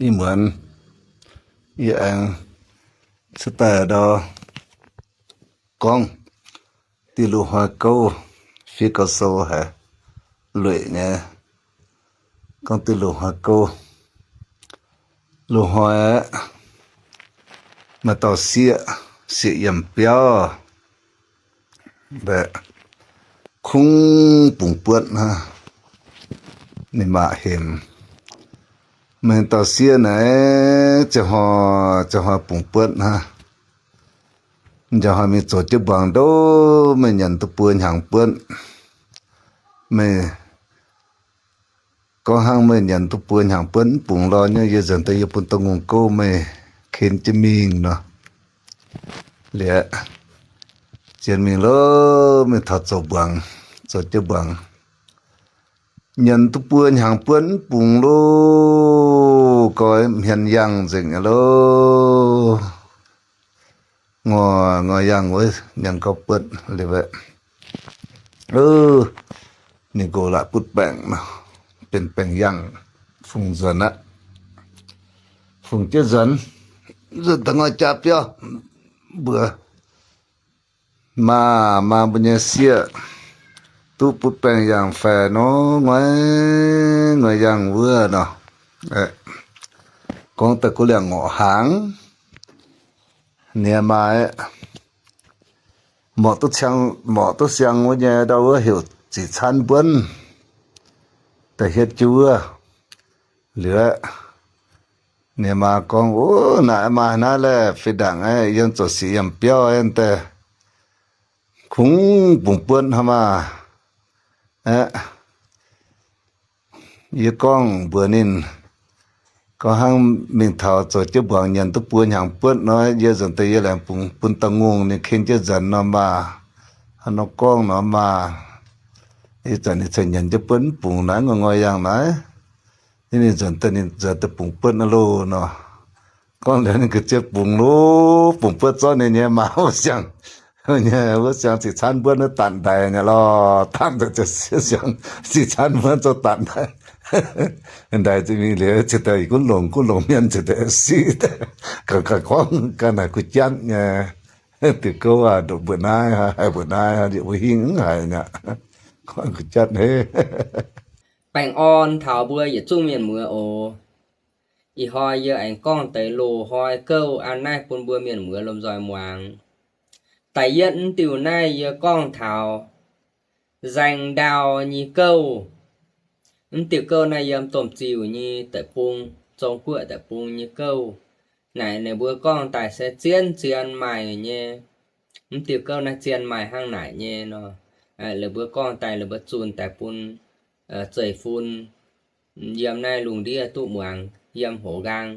ih muonz yie aengx cuotv daaih ndau gorngv diuh loz-hnoi gouv, fiev gauh sou haic, lueic nyei. Gorngv diuh loz-hnoi gouv, loz-hnoi aeqv, maaih dauh sieqv, sieqv yiem biauv, kungx bungx buotv hnangv, ninh maa hemx. Maaih dauh sieqv naaic, ziangh hnoi ziangh hnoi bungx buotv hnangv. Ziangh hnoi mingh zoux jienv mbuangz ndouv, meih nyanc duqv buo hnyangx buotv. Meih gorngv hnangv meih nyanc duqv buo hnyangx buotv mv bungx lorh nyei, yie nzunc daaih yie bun da'ngongh gouv meih ken jienv mingh nor. Liuz, zien mingh loh, mingh taux zoux mbuangz, zoux jienv mbuangz. Nyanc duqv buo hnyangx buotv mv bungx loh, goix hmien yangh nzengc loh. Ngoi, ngoi yangh wuov nyanc gauh buotv liuz, ninh nqox la'butv baengc nor, benx baengc yangh, fungx nzuonx aqv. Fungx jienv nzuonx, nzuonx da'ngoi jaa biauv mbuox maa, maa mbuo nyei sieqv, duqv butv baengc yangh faix nor, ngoi, ngoi yangh wuov nor. Gorngv daaih guv liangh ngorc hnaangx, nie maa aeqv, morc duqv siang, morc duqv siang wuov nyei ndau wuov heuc ziqc caanv mbuonv da'hietv jienv wuov. Liuz aeqv, nie maa gorngv, Ov, naaic maaih naaiv laeh, fih ndaangc aeqv, yiem zoux sic yiem biauv aeqv, daaih kungx bungx buotv hnangv maah. Aeqv, yie gorngv mbuox ninh, gorngv hnangv mingh taux zoux jienv mbuangz nyanc duqv buo hnyangx buotv nor, yie nzunc daaih yie laengz bungx bun da'ngongh ninh ken jienv nzuonx nor maah. Hnangv nor gorngv nor maah. Ih zanc ninh cingx nyanc jienv buotv mv bungx naaiv ngoi ngoi yangh naaiv. Ninh nzuonx daaih, ninh nzuonx daaih bungx buotv naaiv loh nor. Gorngv liuz ninh ga'zien bungx loh, bungx buotv zorqv ninh nyei maa wuov siang, nyei wuov siang ziqc caanv mbuonv wuov danc ndaix nyei lorh. Danc daaih ziqc caanv mbuonv zoux danc ndaix. Ndaix mingh liuz cingx daaih gunv longc, gunv longc mienh cingx daaih siqv, ga'ga'gorngv ga'naaiv kuh jatv nyei. Diuh gouv aac, ndoqc mbuoqc naaiv, haiz mbuoqc naaiv, liepc mbuo hingh mv haiz mi'aqv. Gorngv kuh jatv heh. Baengh orn taux mbuo yietc zungv mienh muoz oc. Ih hnoi yie aengx gorngv deix loz-hnoi gouv an naaiv bun mbuo mienh muoz lomh nzoih muangx. Da'yietv mv diuh naaiv yie gorngv taux nzaeng ndau nyei gouv. Mv diuh gouv naaiv yiem domh ziuh nyei deic-bung, Zong-Guoqv deic-bung nyei gouv. Naaic ninh mbuo gorngv daaih se zien zien maaih nyei. Mv diuh gouv naaiv zien maaih hnangv naaic nyei nor, lih mbuo gorngv daaih lih mbuo zunh daaih bun zeiv-fun yiem naaiv lungh ndiev duqv muangx yiem hoz nqaang.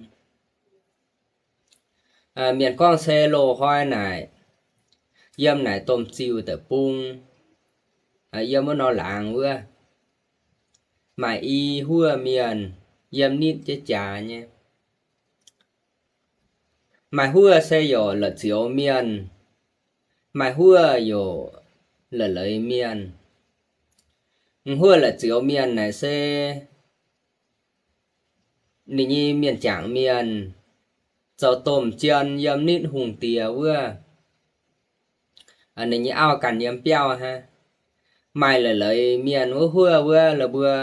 Mienh gorngv se loz-hnoi naaic, yiem naaic domh ziuh deic-bung, yiem wuov norm laangz wuov, maaih i huov mienh yiem nitv jienv jaax nyei. Maaih huov se youc la'zioux mienh, maaih huov youc la'leiz mienh. M'huov la'zioux mienh naaic se ninh nyei mienh jangc mienh zoux domh jien yiem nitv hungh diex wuov, ninh nyei auv ganh yiem biauv hnangv. Maaih la'leiz mienh wuov huov wuov la'buo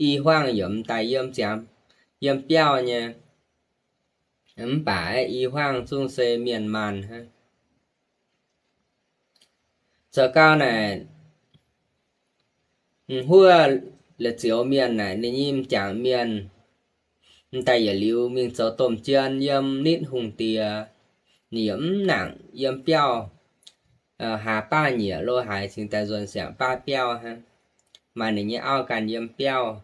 i huangv yaac m'daaih yiem ziangx, yiem biauv nyei. Mv baac i huangv zungv se mienh maanh hnangv. Zoux gau naaic, m'huov la'zioux mienh naaic ninh nyei m'jangc mienh m'daaih yietc liuz mingh zoux domh jien yiem nitv hungh diex. Ninh yaac mv nangc yiem biauv, haaz baav nyieqc lo haaix cingx daaih nzuonx siangx baav biauv hnangv. Maaih ninh nyei auv ganh yiem biauv.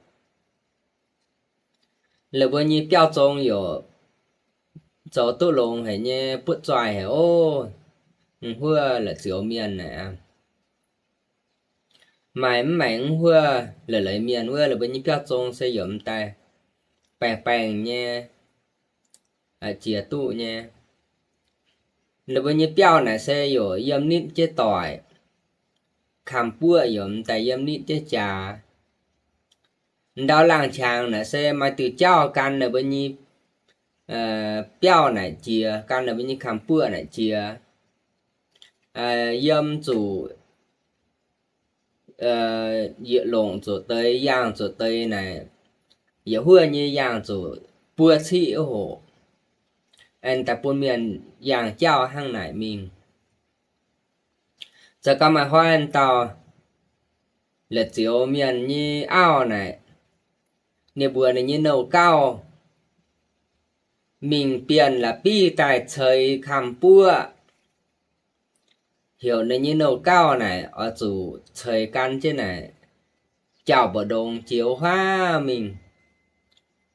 Lih mbuo nyei biauv zong youc zoux duqv longx haic nyei, butv zuaih haic oc. M'huov la'zioux mienh naaic aqv. Maaih mv maengx m'huov la'leiz mienh wuov, lih mbuo nyei biauv zong se youc m'daaih baengh baengh nyei, jiex duqv nyei. Lih mbuo nyei biauv naaic se youc yiem nitv jienv doic, kamx buoqv youc m'daaih yiem nitv jienv jaax. Ndau laangh qangx naaic se maaih diuc jauv gan lih mbuo nyei biauv naaic jiex, gan ninh mbuo nyei kamx-buoqv naaic jiex. Yiem zuqc, yietc longc zuqc deix, yangh zuqc deix naaic, yietc huoqv nyei yangh zuqc buo ciqv hoc, aengx daaih bun mienh yangh jauv hnangv naaic mingh. Zoux gau maaih hnoi dauh la'zioux mienh nyei auv naaic, ninh mbuox ninh nyei nouh gauv mingh bienh la'biv daaih ceix kamx-buoqv. Heuc ninh nyei nouh gauv naaic oix zuqc ceix gan jienv naaic jauv-mbu'ndongx jiex wuov huaav mingh.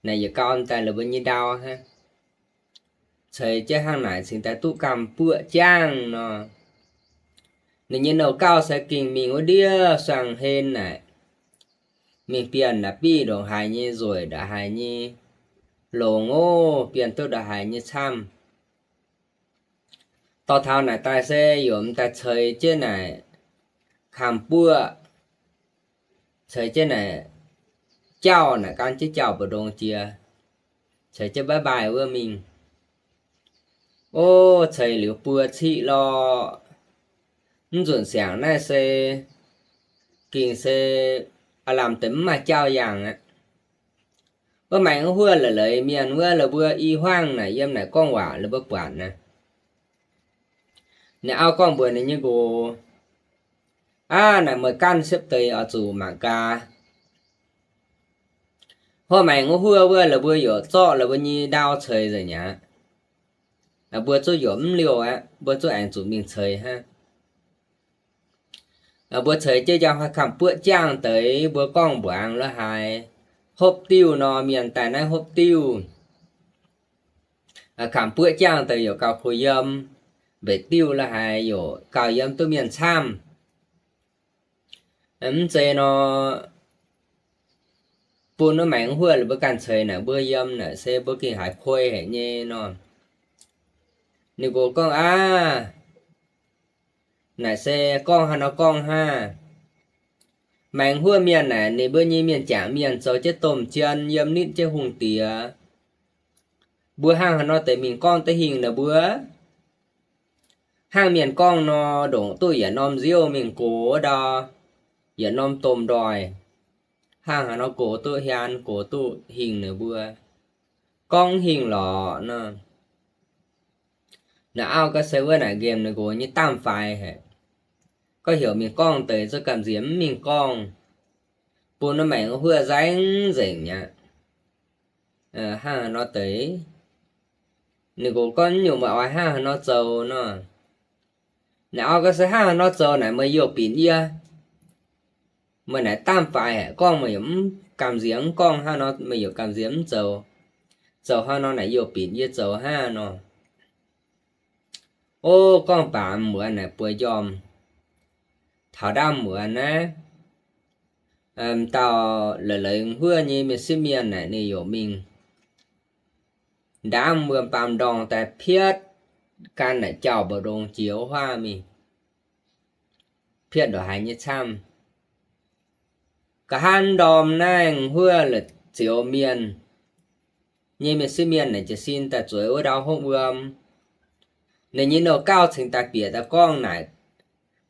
Naaic yietc gau daaih la'buo nyei ndau hnangv. Ceix jienv hnangv naaic cingx daaih duqv kamx-buoqv jangv nor. Ninh nyei nouh gauv se gengh mingh wuov ndiev suangx hlen naaic, mingh bienh la'biv ndongc haaix nyei nzueic, ndongc haaix nyei longx ov, bienh duqv ndongc haaix nyei camv. Dorh taux naaic daaih se yaac m'daaih ceix jienv naaic kamx-buoqv, ceix jienv naaic jauv naaic gan jienv jauv-mbu'ndongx jiex, ceix jienv bye bye wuov mingh. Ov, ceix liuz buo ciqv lorqc. Mv nzunc siangx naaiv se gengh se aav lamh deix mv maaih jauv yangh aqv. Wuov maengx wuov huoqv la'leiz mienh wuov la'buo i hmuangv naaic yiem naaic gorngv waac la'buo buatc naaic. Ninh auv gorngv mbuox ninh nyei nqox, Aav, naaic meih ganh siepv deix oix zuqc mangc gaax. Huoqv maengx wuov huoqv wuov la'buo yaac zorqv la'buo nyei ndau ceix nzengc mi'aqv. Mbuo zuqc yaac mv liouh aqv, mbuo zuqc aengx zuqc mingh ceix hnangv. Mbuo ceix jienv njang hnoi kamx-buoqv jangv deix, mbuo gorngv mbuangz la'haaix, hopv diuh nor, mienh daaih naaiv hopv diuh. Kamx-buoqv jangv deix yaac gauh kuh yiem, mbeix diuh la'haaix yaac gauh yiem duqv mienh camv. Mv zeiz nor, bun wuov maengx wuov huoqv la'buo ganh ceix naaic mbuo yiem naaic se mbuo gengh haiz kuei haic nyei nor. Ninh nqox gorngv, Aav, naaic se gorngv haaix nor gorngv hnangv. Maengx wuov huoqv mienh naaic ninh mbuo nyei mienh jangc mienh zoux jienv domh jien yiem nitv jienv hungh diex. Mbuo hnangv haaix nor deix mingh gorngv deix hingh ninh mbuo? Hnangv mienh gorngv nor, ndongc duqv yietc norm nziouv mingh gox wuov ndau, yietc norm domh ndoih, hnangv haaix nor gox duqv hiaan gox duqv hingh ninh mbuo, gorngv hingh lorqc nor. Naaic auv ga'sie wuov naaic nqemh ninh nqox nyei daamv faix haic. Gorngv heuc mingh gorngv deix zungv gamh nziex mv mingh gorngv, bun wuov maengx wuov huoqv nzaeng nzengc mi'aqv. Hnangv haaix nor deix, ninh nqox gorngv, Nyungc meih oix hnangv haaix nor zoux nor? Naaic auv ga'sie, Hnangv haaix nor zoux naaic meih youh binc yie. Meih naaic daamv faix haic, gorngv meih yaac mv gamh nziex mv gorngv, hnangv nor meih yaac gamh nziex mv zoux. Zoux hnangv nor naaic youh binc yie zoux hnangv nor. Ov, gorngv baac muonz naaic bueix njormh, taux ndaamv muonz naaiv, dauh leiz-leiz huov nyei mienh sieqv mienh naaic ninh yaac mingh ndaamv wuom-baamh ndorngh daaih pietv gan naaic jauv-mbu'ndongx jiex wuov huaav mingh, pietv ndongc haaix nyei camv. Nqa'haav ndorm naaiv huov la'zioux mienh nyei mienh sieqv mienh naaic jiez sin daaih zueiz wuov ndau hopv wuom. Ninh nyei nouh gauv cingx daaih bieqc daaih gorngv naaic,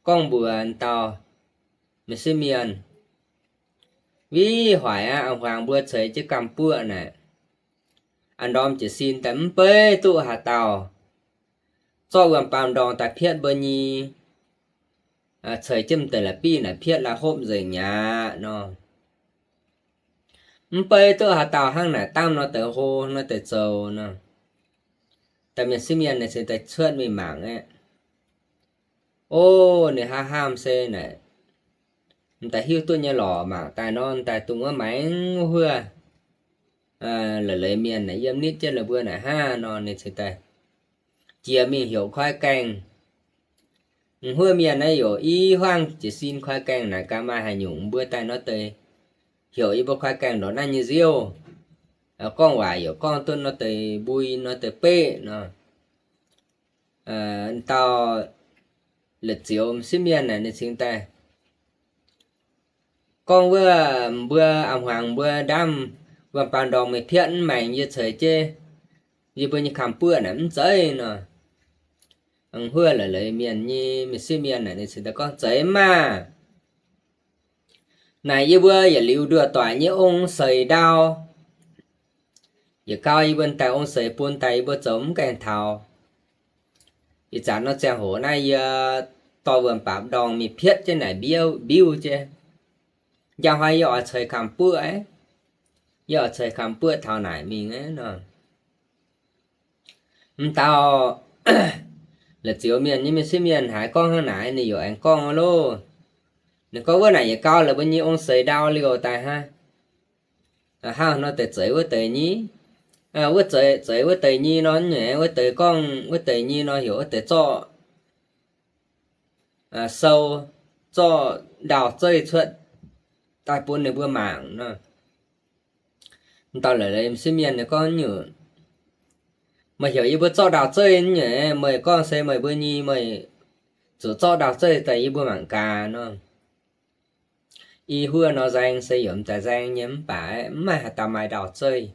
gorngv mbuox dauh mienh sieqv mienh, Wih hoic aqv, a'hmuangx mbuo ceix jienv gamh buoqv naaic, a'ndorm jiez sin daaih mv beiv duqv haaix dauh zorqv wuom-baamh ndorngh daaih pietv mbuo nyei, ceix jienv m'deix la'biqv naaic pietv la'hopv nzengc mi'aqv nor. Mv beiv duqv haaix dauh hnangv naaic daamv nor deix hlo nor deix zoux nor. Da'mienh sieqv mienh naaic cingx daaih cuotv mingh mangc aqv. Ov, ninh hnamv hnamv se naaic, m'daaih hiuv duqv nyei lorqc, mangc daaih nor m'daaih dungx wuov maengx wuov huov la'leiz mienh naaic yiem nitv jienv la'buo naaic hnangv nor, ninh cingx daaih jiex mingh heuc koi gaengh. M'huov mienh naaiv yaac i hmuangv jiez sin koi gaengh naaic gaax maaih haaix nyungc, mbuo daaih nor deix heuc yie mbuo koi gaengh ndongc naaiv nyei nziouv. Gorngv waac yaac gorngv duqv nor deix mbui nor deix beqv nor. Dauh la'zioux sieqv mienh naaic ninh cingx daaih gorngv wuov, mbuo a'hmuangx mbuo ndaamv wuom-baamh ndorngh mingh piatv mv maengx, yie ceix jienv yie mbuo nyei kamx-buoqv naaic mv zeiz nor. Huov leiz-leiz mienh nyei mienh sieqv mienh naaic ninh cingx daaih gorngv, Zeiz mv maaih. Naaic yie mbuo yietc liuz nduoh doic nyei ong-seix ndau, yietc gau yie mbuo daaih ong-seix bun daaih yie mbuo zoux mv gaengh taux. Ih zanc nor ziangh hoc naaiv yie dorh wuom-baamz ndorngh mingh pietv jienv naaic mbiuv, mbiuv jienv. Njang hnoi yie oix ceix kamx-buoqv, yie oix ceix kamx-buoqv taux naaic mingh nor. M'dauh la'zioux mienh nyei mienh sieqv mienh haiz gorngv hnangv naaic, ninh yaac aengx gorngv loh. Ninh gorngv, Wuov naaic yietc gau la'buo nyei ong-seix ndau liouh daaih hnangv. Hnangv nor deix zeiz wuov deix nyei, wuov zeiz, zeiz wuov deix nyei nor, nyei wuov deix gorngv wuov deix nyei nor, heuc wuov deix zorqv sou, zorqv ndau-zeiv cuotv daaih bun ninh mbuo mangc nor. M'dauh leiz-leiz mienh sieqv mienh ninh gorngv nyungc, Meih heuc yie mbuo zorqv ndau-zeiv nyei, meih gorngv se meih mbuo nyei, meih zuqc zorqv ndau-zeiv daaih yie mbuo mangc gaax nor. I huoqv nor nzaeng se yaac m'daaih nzaeng nyei mv baac mv maaih haaix dauh maaih ndau-zeiv.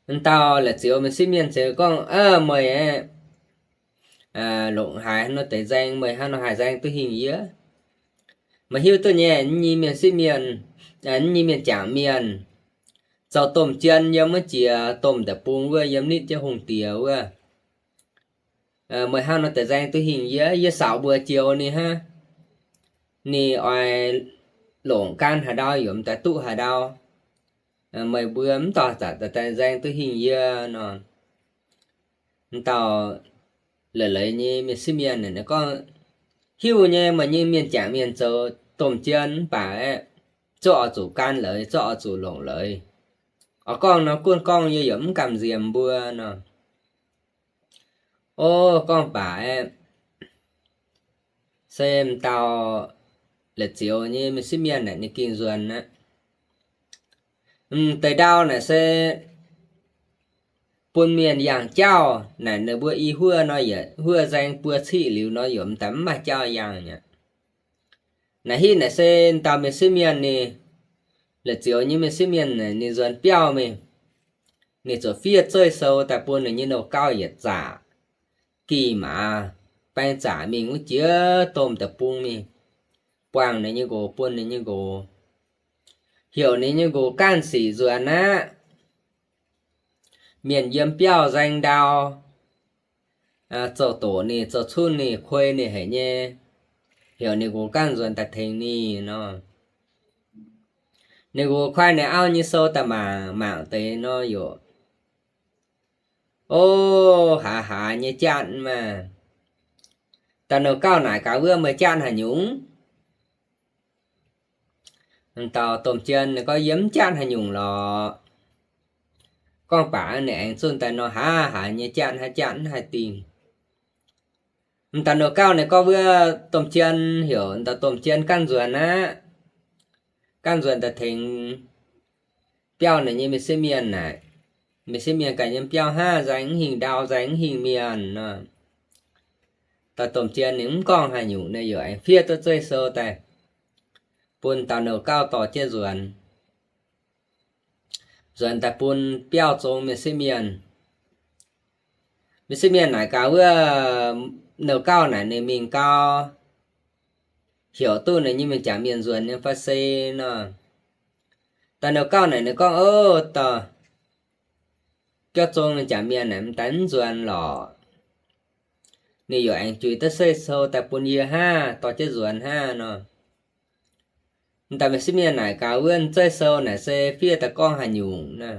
M'dauh la'zioux mienh sieqv mienh ziouc gorngv, Aa, meih aeqv, longc haaix nor deix nzaeng, meih hnangv nor haih nzaeng duqv hingh yie? Meih hiuv duqv nyei, nyei mienh sieqv mienh, nyei mienh jangc mienh, zoux domh jien yiem wuov jiex domh deic-bung wuov, yiem nitv jienv hungh diex wuov. Meih hnangv nor deix nzaeng duqv hingh yie? Yie saauc mbuox joux ninh hnangv. Ninh oix longc gan haaix ndau yaac m'daaih duqv haaix ndau. Meih mbuo mv dorh zaqc daaih nzaeng duqv hingh yie nor. M'dauh leiz-leiz nyei mienh sieqv mienh gorngv, Hiuv nyei, meih nyei mienh jangc mienh zoux domh jien mv baac aeqv, zorqv oix zuqc gan leiz, zorqv oix zuqc longc leiz. Oix gorngv nor gunv gorngv, yie yaac mv gamh nziex mbuo nor. O, gorngv baac aeqv, se m'dauh la'zioux nyei mienh sieqv mienh naaic ninh gengh nzuonx aqv. M'deix ndau naaic se bun mienh yangh jauv naaic, ninh mbuo i huoqv nor yietc huoqv nzaeng buo ciqv liuz nor yaac m'daaih mv maaih jauv yangh aqv. Naaic hitv naaic se m'dauh mienh sieqv mienh ninh, la'zioux nyei mienh sieqv mienh naaic ninh nzuonx biauv mingh. Ninh ziouc fiev zeiv sou daaih bun ninh nyei nouh gauv yietc zaqc, gih maaz baeng zaqc mingh wuov jiex domh deic-bung mingh, buangh ninh nyei nqox, bun ninh nyei nqox, heuc ninh nyei nqox ganh sic nzuonx aqv. Mienh yiem biauv nzaeng ndau, zoux doqc ninh, zoux cunv ninh, kuei ninh haic nyei, heuc ninh nqox ganh nzuonx daaih tengx ninh nor. Ninh nqox kuaai ninh auv nyei sou daaih mangc, mangc deix nor yaac, O, haaz haaz nyei jatv maah! Dauh nouh gauv naaic gaax wuov, Meih jatv haaix nyungc? Dauh domh jien ninh gorngv, Yie mv jatv haaix nyungc lorqc. Gorngv baac ninh aengx zunh daaih nor, haaz haaz nyei jatv, haaix jatv mv haih dingh. M'dauh nouh gauv ninh gorngv wuov domh jien, heuc dauh domh jien ganh nzuonx aqv. Ganh nzuonx daaih tengx biauv ninh nyei mienh sieqv mienh naaic. Mienh sieqv mienh ganh yiem biauv hnangv, nzaeng mv hingh ndau, nzaeng mv hingh mienh nor. Dauh domh jien ninh mv gorngv haaix nyungc, ninh yaac aengx fiev duqv zeiv sou daaih bun dauh nouh gauv dorh jienv nzuonx. Nzuonx daaih bun biauv zong mienh sieqv mienh. Mienh sieqv mienh naaic gaax wuov nouh gauv naaic ninh mingh gau, heuc duqv ninh nyei mienh jangc mienh nzuonx nyei fai se nor. Dauh nouh gauv naaic ninh gorngv, O, dauh biauv zong mienh jangc mienh naaic m'daaih mv nzuonx lorqc. Ninh yaac aengx juix duqv zeiv sou daaih bun yie hnangv, dorh jienv nzuonx hnangv nor. M'daaih mienh sieqv mienh naaic gaax wuov zeiv sou naaic se fiev daaih gorngv haaix nyungc nor.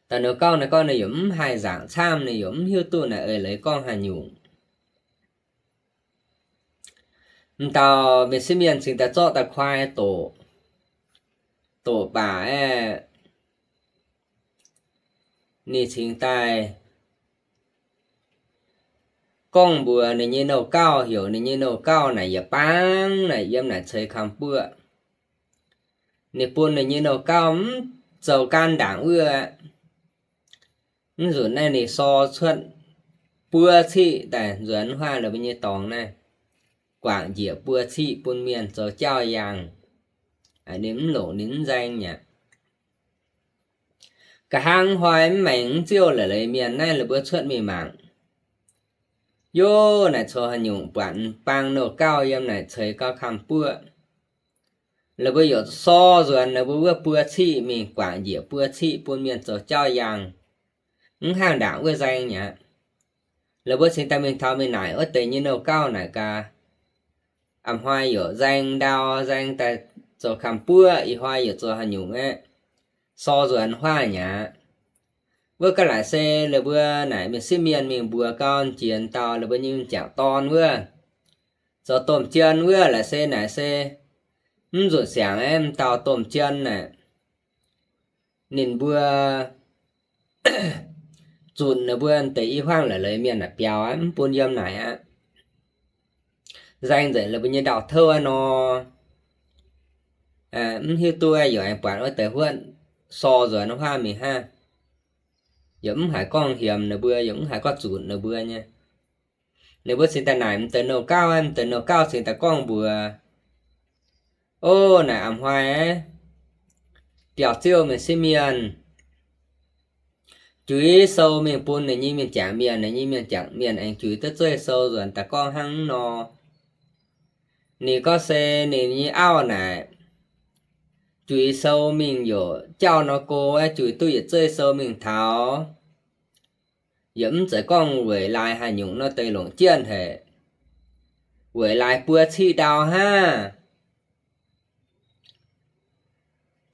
Dauh nouh gauv naaic gorngv ninh yaac mv haih nzaangc camv, ninh yaac mv hiuv duqv naaic eix leiz gorngv haaix nyungc. M'dauh mienh sieqv mienh cingx daaih zorqv daaih kuaai doqc, doqc baac aeqv, ninh cingx daaih gorngv mbuox ninh nyei nouh gauv, heuc ninh nyei nouh gauv naaic yietc bang naaic yiem naaic ceix kamx buoqv. Ninh bun ninh nyei nouh gauv mv zoux gan ndaangc wuov. Mv nzunc naaiv ninh sor cuotv buo ciqv daaih nzuonx huaav la'mbuo nyei dorngx naaiv, guangc njiec buo ciqv bun mienh zoux jauv yangh. Ninh mv longc ninh mv nzaeng aqv. Da'hnangv hnoi mv maengx mv ziouh la'leiz mienh naaiv la'buo cuotv mingh mangc. Yov, naaic coux haaix nyungc buatc m'bang nouh gauh yiem naaic ceix gauh kamx buoqv. La'buo yaac sor nzuonx la'buo wuov buo ciqv mingh guangc njiec buo ciqv bun mienh zoux jauv yangh. Mv hnangv ndaangc wuov nzaeng mi'aqv. La'buo cingx daaih mingh taux mingh naaic wuov deix nyei nouh gauh naaic gaax, a'hnoi yaac nzaeng ndau, nzaeng daaih zoux kamx buoqv, ih hnoi yaac zoux haaix nyungc aeqv, sor nzuonx huaav mi'aqv. Wuov ga'naaiv se la'buo naaic mienh sieqv mienh mingh mbuox gau jiex dauh la'buo nyei m'jangc dorn wuov, zoux domh jien wuov, la'se naaic se mv nzunc siangx aeqv, m'dauh domh jien naaic, ninh mbuo zunc ninh mbuo deix i hmuangv la'leiz mienh naaic biaux aqv, mv bun yiem naaic aqv. Nzaeng nzengc la'buo nyei ndau-touv aqv nor. Mv hiuv duqv yaac aengx buatc wuov deix huotv sor nzuonx huaav mingh hnangv. Yaac mv haiz gorngv hiemx ninh mbuo, yaac mv haiz gorngv zunc ninh mbuo nyei. Ninh mbuo cingx daaih naaic m'deix nouh gauh, m'deix nouh gauh cingx daaih gorngv mbuox, O, naaic a'hnoi biauv-ziouv mienh sieqv mienh juix sou mingh bun ninh nyei mienh jangc mienh, ninh nyei mienh jangc mienh aengx juix duqv zeiv sou nzuonx daaih gorngv hnangv nor. Ninh gorngv se ninh nyei auv naaic juix sou mingh yaac jauv nor go, juix duqv yietc zeiv sou mingh taux, yaac mv zeiz gorngv weic laaix haaix nyungc nor deix longc jienv haic. Weic laaix buo ciqv ndau hnangv.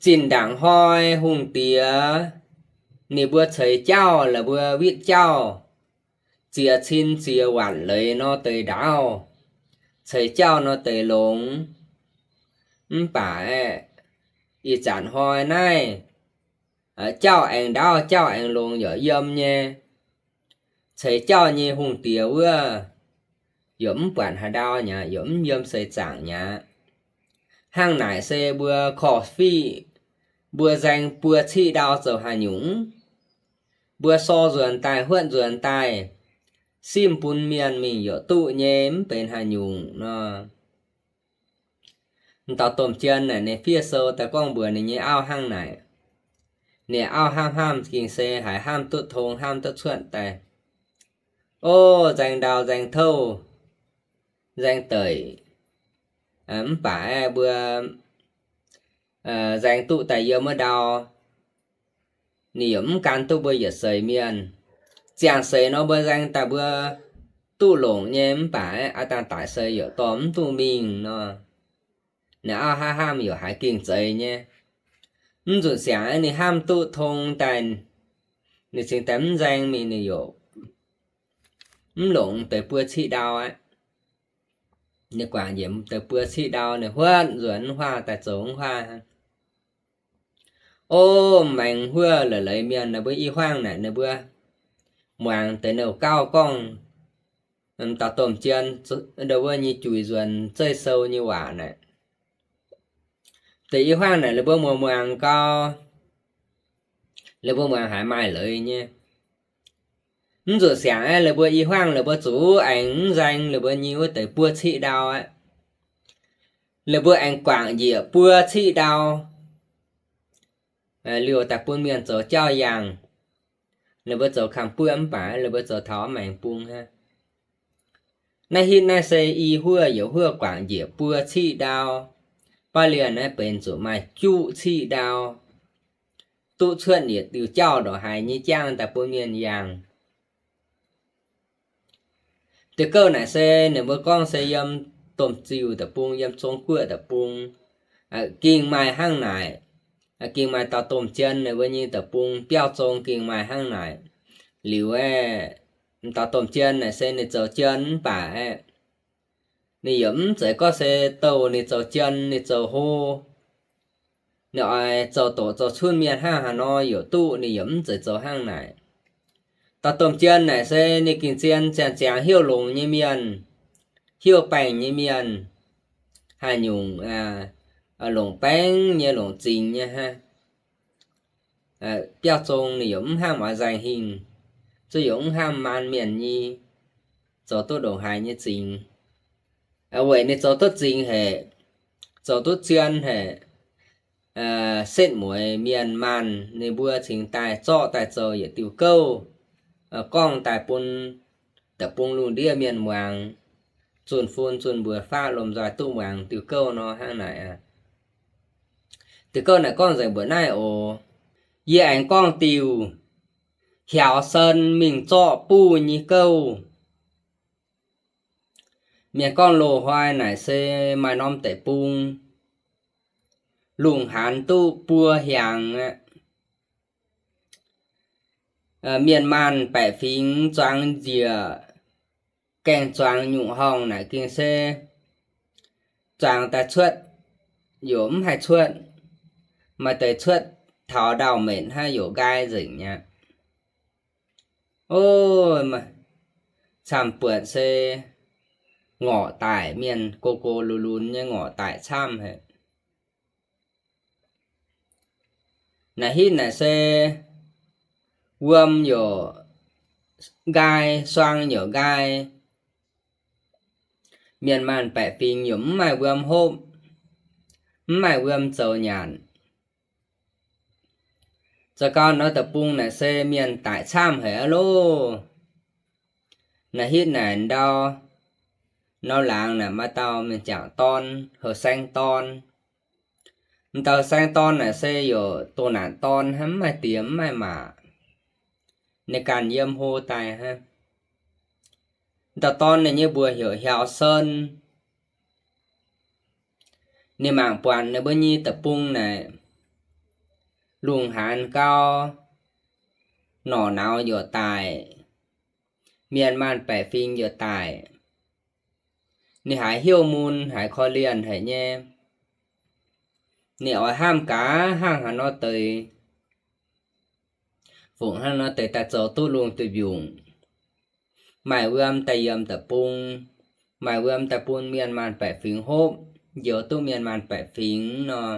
Zinh ndaangc hnoi hungh diex ninh mbuo ceix jauv, la'mbuo witv jauv, ziex cin ziex waanc leiz nor deix ndaauv, ceix jauv nor deix longx. Mv baac aeqv, ih zanc hnoi naaiv, jauv aengx ndaauv, jauv aengx longx yaac yiem nyei. Ceix jauv nyei hungh diex wuov, yaac mv buatc haaix ndau mi'aqv, yaac mv yiem seix zaangc mi'aqv. Hnangv naaic se mbuo korv-fiqv, mbuo nzaeng buo ciqv ndau zoux haaix nyungc? Mbuo sor nzuonx daaih, huotv nzuonx daaih, simv bun mienh mingh yaac duqv nyei, mv benx haaix nyungc nor. M'dauh domh jien naaic ninh fiev sou daaih gorngv mbuox ninh nyei auv hnangv naaic. Ninh auv hnamv hnamv gengh se haiz hnamv duqv tong, hnamv duqv cuotv daaih. O, nzaeng ndau, nzaeng touv, nzaeng deic, mv baac aeqv, mbuo nzaeng duqv daaih yiem wuov ndau, ninh yaac mv gan duqv mbuo yietc seix mienh. Ziangh seix nor mbuo nzaeng daaih mbuo duqv longc nyei, mv baac aeqv, aav dangh daic se yaac dorh mv duqv mingh nor. Ninh auv hnamv hnamv yaac haiz gengh zeiz nyei. Mv nzunc siangx aeqv, ninh hnamv duqv tong daaih, ninh cingx daaih mv nzaeng mingh, ninh yaac mv longc deix buo ciqv ndau aqv. Ninh guangc njiec deix buo ciqv ndau, ninh huotv nzuonx huaav daaih zoux huaav hnangv. O, maengx huov la'leiz mienh naaic mbuo i hmuangv naaic ninh mbuo muangx deix nouh gauh gorngv, m'dauh domh jien ndo wuov nyei juix nzuonx zeiv sou nyei waac naaic. Deix i hmuangv naaic ninh mbuo muangx muangx gau, ninh mbuo muangx haiz maaih leiz nyei. Mv zuqc siangx aeqv, ninh mbuo i hmuangv ninh mbuo zuqc aengx mv nzaeng ninh mbuo nyei wuov deix buo ciqv ndau aqv. Ninh mbuo aengx guangc njiec buo ciqv ndau liouh daaih bun mienh zoux jauv yangh. Ninh mbuo zoux kamx buoqv mv baac ninh mbuo zoux taux maengx bung hnangv. Naaiv hitv naaiv se i huoqv youz huoqv guangc njiec buo ciqv ndau. Baav lienh naaiv benx zuqc maaih juqv ciqv ndau, duqv cuotv yietc diuh jauv ndongc haaix nyei jangv daaih bun mienh yangh. Deix gouv naaic se ninh mbuo gorngv se yiem domh ziuh deic-bung, yiem Zong Guoqv deic-bung, gengh maaih hnangv naaic. Gengh maaih dauh domh jien ninh mbuo nyei deic-bung, biauv zong gengh maaih hnangv naaic. Liuz aeqv, m'dauh domh jien naaic se ninh zoux jien mv baac aeqv, ninh yaac mv zeiz gorngv se douh ninh zoux jien, ninh zoux hlo. Ninh oix zoux doqc zoux cunv mienh hnangv haaix nor yaac duqv, ninh yaac mv zeiz zoux hnangv naaic. Dauh domh jien naaic se ninh gengh zien ziangh ziangx heuc longx nyei mienh, heuc baengh nyei mienh, haaix nyungc longc baengv nyei, longc zingx nyei hnangv. Biauv zong ninh yaac mv hnamv oix nzaeng hingh, zuqc yaac mv hnamv maan mienh nyei, zoux duqv ndongc haaix nyei zingx. Weic ninh zoux duqv zingx haic, zoux duqv zien haic, setv mueiz mienh maanh ninh mbuo cingx daaih zorqv daaih zoux yietc diuh gouv, gorngv daaih bun deic-bung lungh ndiev mienh muangx, zunh fun zunh mbuox faqv lomh nzoih duqv muangx diuh gouv nor hnangv naaic aqv. Diuh gouv naaic gorngv nzengc mbuoqc naaiv oc. Yie aengx gorngv diuh hiaaux sen mingh zorqv buv nyei gouv. Mienh gorngv loz-hnoi naaic se maaih norm deic-bung, lungh haanz duqv buo hiaangx aqv. Mienh maanh baeqc fingx zuangx njiec, gaengh zuangx nyungc horngh naaic gengh se zuangx daaih cuotv, yaac mv haih cuotv. Maaih deix cuotv taux ndau-menc hnangv yaac nqaai nzengc aqv. O, camv-buonc se ngorc daic mienh, go go lunx lunx nyei ngorc daic camv haic. Naaic hitv naaic se wuom yaac nqaai, suang yaac nqaai. Mienh maanh baeqc fingx yaac mv maaih wuom hopv, mv maaih wuom zoux nyanc. Zoux gau nor deic-bung naaic se mienh daic camv haic aqv loh. Naaiv hitv naaic ndau, nor laangz naaic maaih dauh mienh jangc dorn, heuc saeng dorn. M'dauh saeng dorn naaic se yaac doh naanc dorn hnangv, mv maaih diex mv maaih maac. Ninh ganh yiem hlo daaih hnangv. M'dauh dorn ninh nyei mbuox heuc Hiaaux Sen. Ninh mangc buatc ninh mbuo nyei deic-bung naaic, lungh haanz gau, norqc nauz yaac daic, mienh maanh baeqc fingx yaac daic. Ninh haiz hnyouv mun, haiz korv-lienh haic nyei. Ninh oix hnamv gaax hnangv haaix nor deix, fungc hnangv nor deix daaih zoux duqv lungh duih mbiungc, maaih wuom daaih yiem deic-bung, maaih wuom daaih bun mienh maanh baeqc fingx hopv, njoux duqv mienh maanh baeqc fingx nor.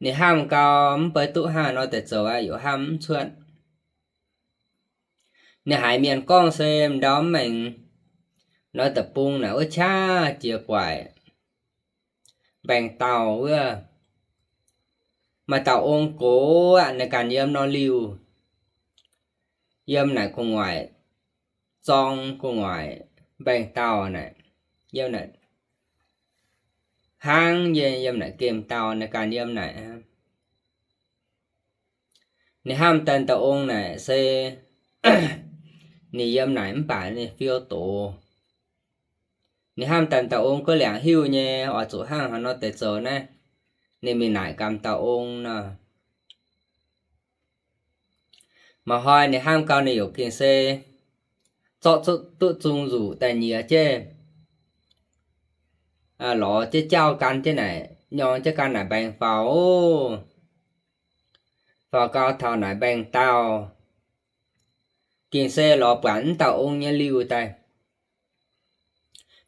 Ninh hnamv gau, mv bei duqv hnangv haaix nor deix zoux aqv, yaac hnamv mv cuotv. Ninh haiz mienh gorngv se m'ndau mv maengx, nor deic-bung naaic wuov qaqv jiex guaic, mbaengx-daauh wuov, maaih dauh ong gox aqv, ninh ganh yiem nor liuh, yiem naaic gu'nguaaic zorng, gu'nguaaic mbaengx-daauh naaic, yiem naaic hnangv, yiem naaic gemh-daauh, ninh ganh yiem naaic aqv. Ninh hnamv daaih dauh ong naaic se ninh yiem naaic mv baac ninh fiou doz. Ninh hnamv daaih dauh ong gorngv liangx hiuv nyei, oix zuqc hnangv haaix nor deix zoux naaiv, ninh mingh naaic gaax dauh ong nor. Maaih hnoi ninh hnamv gau ninh yaac gengh se zorqv duqv zung nzuqc daaih nyiex jienv, lorz jienv jauv gan jienv naaic, nyorng jienv gan naaic mbaengx-faaux oc. Faaux gau taux naaic mbaengx-daauh, gengh se lorz buatc mv dauh ong nyei liuh daaih,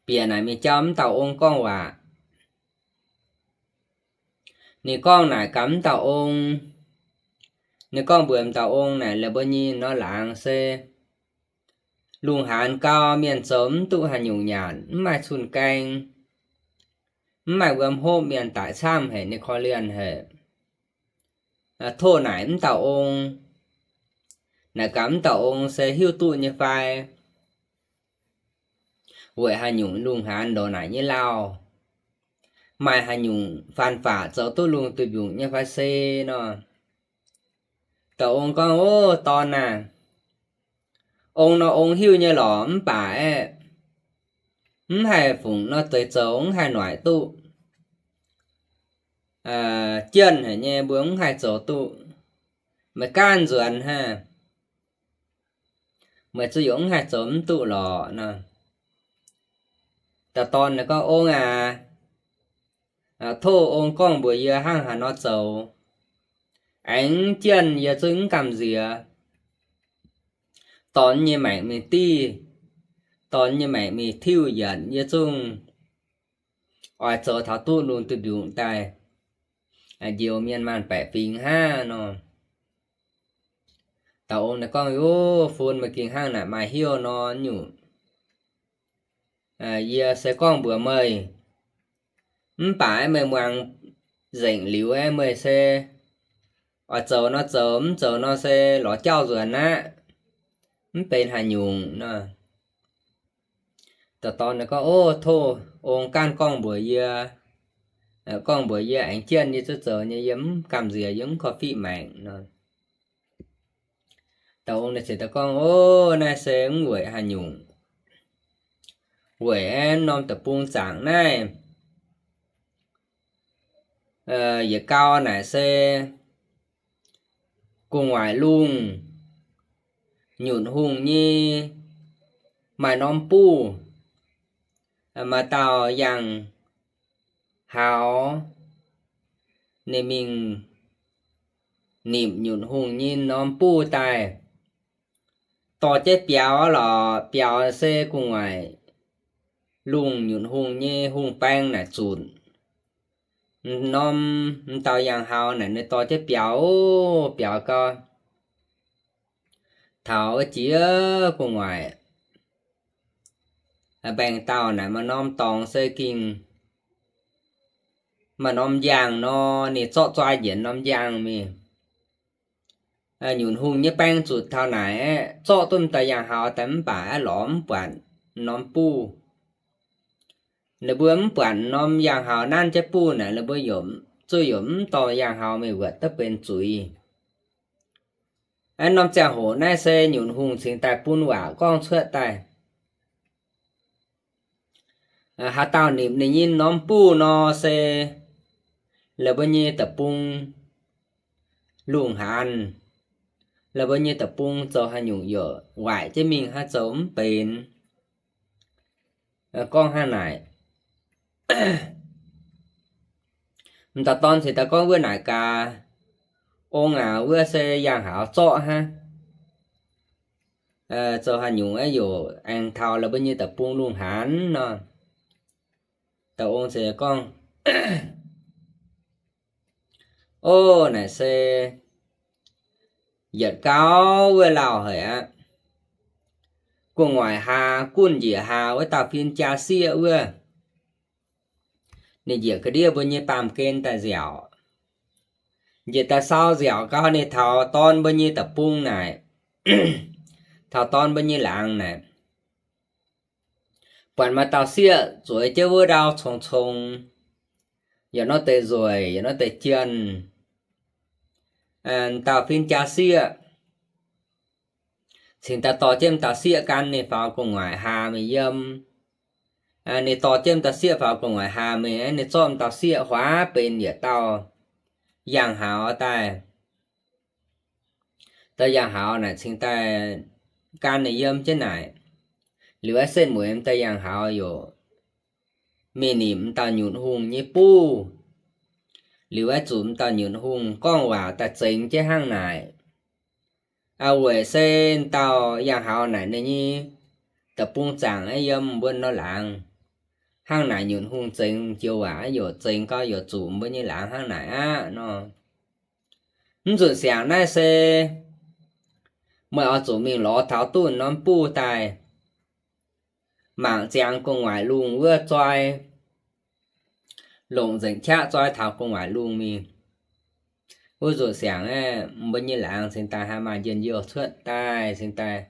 bieqc naaic mingh jauv mv dauh ong gorngv waac. Ninh gorngv naaic gaax mv dauh ong, ninh gorngv mbuox mv dauh ong naaic, la'buo nyei nor laangz se lungh haanz gau, mienh zoux mv duqv haaix nyungc nyanc, mv maaih cun-gaeng, mv maaih wuom hopv, mienh daic camv haic, ninh korv-lienh haic. Tov naaic mv dauh ong, naaic gaax mv dauh ong se hiuv duqv nyei fai? Weic haaix nyungc lungh haanz ndongc naaic nyei lauh, maaih haaix nyungc faan faqc zoux duqv lungh duih mbiungc nyei fai se nor? Dauh ong gorngv, Ov, dorn aah! Ong nor ong hiuv nyei lorqc, mv baac aeqv, mv haih fungc nor deix zoux, mv haih noic duqv. Jienv haic nyei, mbuo mv haih zoux duqv. Meih gaanv nzuonx hnangv, meih zuqc yaac mv haih zoux mv duqv lorqc nor. Dauh dorn naaic gorngv, Ong aac, tov ong gorngv mbuox yie hnangv haaix nor zoux, aengx jienv yie zungv mv gamh nziex. Dorn nyei maengc mingh div, dorn nyei maengc mingh tiuv yienc, yie zungv oix zoux taux duqv lungh duih mbiungc daaih, njoux mienh maanh baeqc fingx hnangv nor. Dauh ong naaic gorngv, Ov, fun meih gengh hnangv naaic maaih hnyouv nor nyungc. Yie se gorngv mbuox meih, mv baac meih muangx nzengc liuz aeqv, meih se oix zoux nor zoux, mv zoux nor se lorz jauv nzuonx aqv, mv benx haaix nyungc nor. Dauh dorn gorngv, Ov, tov ong ganh gorngv mbuox yie, gorngv mbuox yie aengx jienv yie zuqc zoux nyei, yie mv gamh nziex, yie mv korv-fiqv maengc nor. Dauh ong naaic ziouc daaih gorngv, Ov, naaiv se mv weic haaix nyungc. Weic aeqv, norm deic-bung zaangc naaiv, yietc gau naaic se gu'nguaaic lungh nyunc hungh nyei maaih norm buv, maaih dauh yangh hauz, ninh mingh nimc nyunc hungh nyei norm buv daaih, dorh jienv biaux lorqc. Biaux se gu'nguaaic lungh nyunc hungh nyei hungh baeng naaic zunc. Norm, m'dauh yangh hauz naaic ninh dorh jienv biaux, biaux gau, taux jiex gu'nguaaic baeng dauh naaic maaih norm dorngx se gengh maaih norm njang nor, ninh zorqv zuai njiec norm njang mingh. Nyunc hungh nyei baeng zutc taux naaic aeqv, zorqv duqv m'daaih yangh hauz daaih mv baac aeqv, lorz mv buatc norm buv. Ninh mbuo mv buatc norm yangh hauz nanv jienv buv naaic, ninh mbuo yaac zuqc yaac mv dorh yangh hauz mingh wuatc duqv benx zuiz. Aeqv, norm ziangh hoc naaiv se nyunc hungh cingx daaih bun waac gorngv cuotv daaih. Haaix dauh nimc ninh nyei norm buv nor se la'buo nyei deic-bung lungh haanz, la'buo nyei deic-bung zoux haaix nyungc yaac waaic jienv mingh hnangv, zoux mv benx. Gorngv hnangv naaic, m'dauh dorn cingx daaih gorngv, Wuov naaic gaax, ong aac, wuov se yangh hauz zorqv hnangv. Zoux haaix nyungc aeqv, yaac aengx taux la'buo nyei deic-bung lungh haanz nor. Dauh ong ziouc gorngv, Ov, naaic se yietc gauh wuov lauh haic aqv. Gu'nguaaic haa, gunv njiec haa wuov dauh fin jaa sieqv wuov, ninh njiec ga'ndiev mbuo nyei baamh gen daaih nziaauc. Njiec daaih sau nziaauc gau, ninh taux dorn mbuo nyei deic-bung naaic, taux dorn mbuo nyei laangz naaic, buatc maaih dauh sieqv zueiz jienv wuov ndau congx-congx, yaac nor deix nzueic, yaac nor deix jienh. Dauh fin jaa sieqv cingx daaih dorh jienv m'dauh sieqv gan ninh faaux gu'nguaaic haa mingh yiem. Ninh dorh jienv m'dauh sieqv faaux gu'nguaaic haa mingh, ninh zorqv m'dauh sieqv huaav benx yietc dauh yangh hauz daaih. Dauh yangh hauz naaic cingx daaih gan ninh yiem jienv naaic. Liuz aeqv, setv mueiz m'daaih yangh hauz yaac mingh nimc m'dauh nyunc hungh nyei buv. Liuz aeqv, zuqc m'dauh nyunc hungh gorngv waac daaih zengx jienv hnangv naaic. Weic se dauh yangh hauz naaic ninh nyei deic-bung zaangc aeqv, yiem mbuo nor laangz. Hnangv naaic nyunc hungh zengx joux waac aeqv, yaac zengx gau, yaac zuqc mbuo nyei laangz hnangv naaic aqv nor. Mv nzunc siangx naaiv se meih oix zuqc mingh lorz taux duqv norm buv daaih, mangc ziangx gu'nguaaic lungh wuov zoi, longc nzengc qaqv zoi taux gu'nguaaic lungh mingh. Wuov nzunc siangx aeqv, mbuo nyei laangz cingx daaih haih maaih njien-youh cuotv daaih, cingx daaih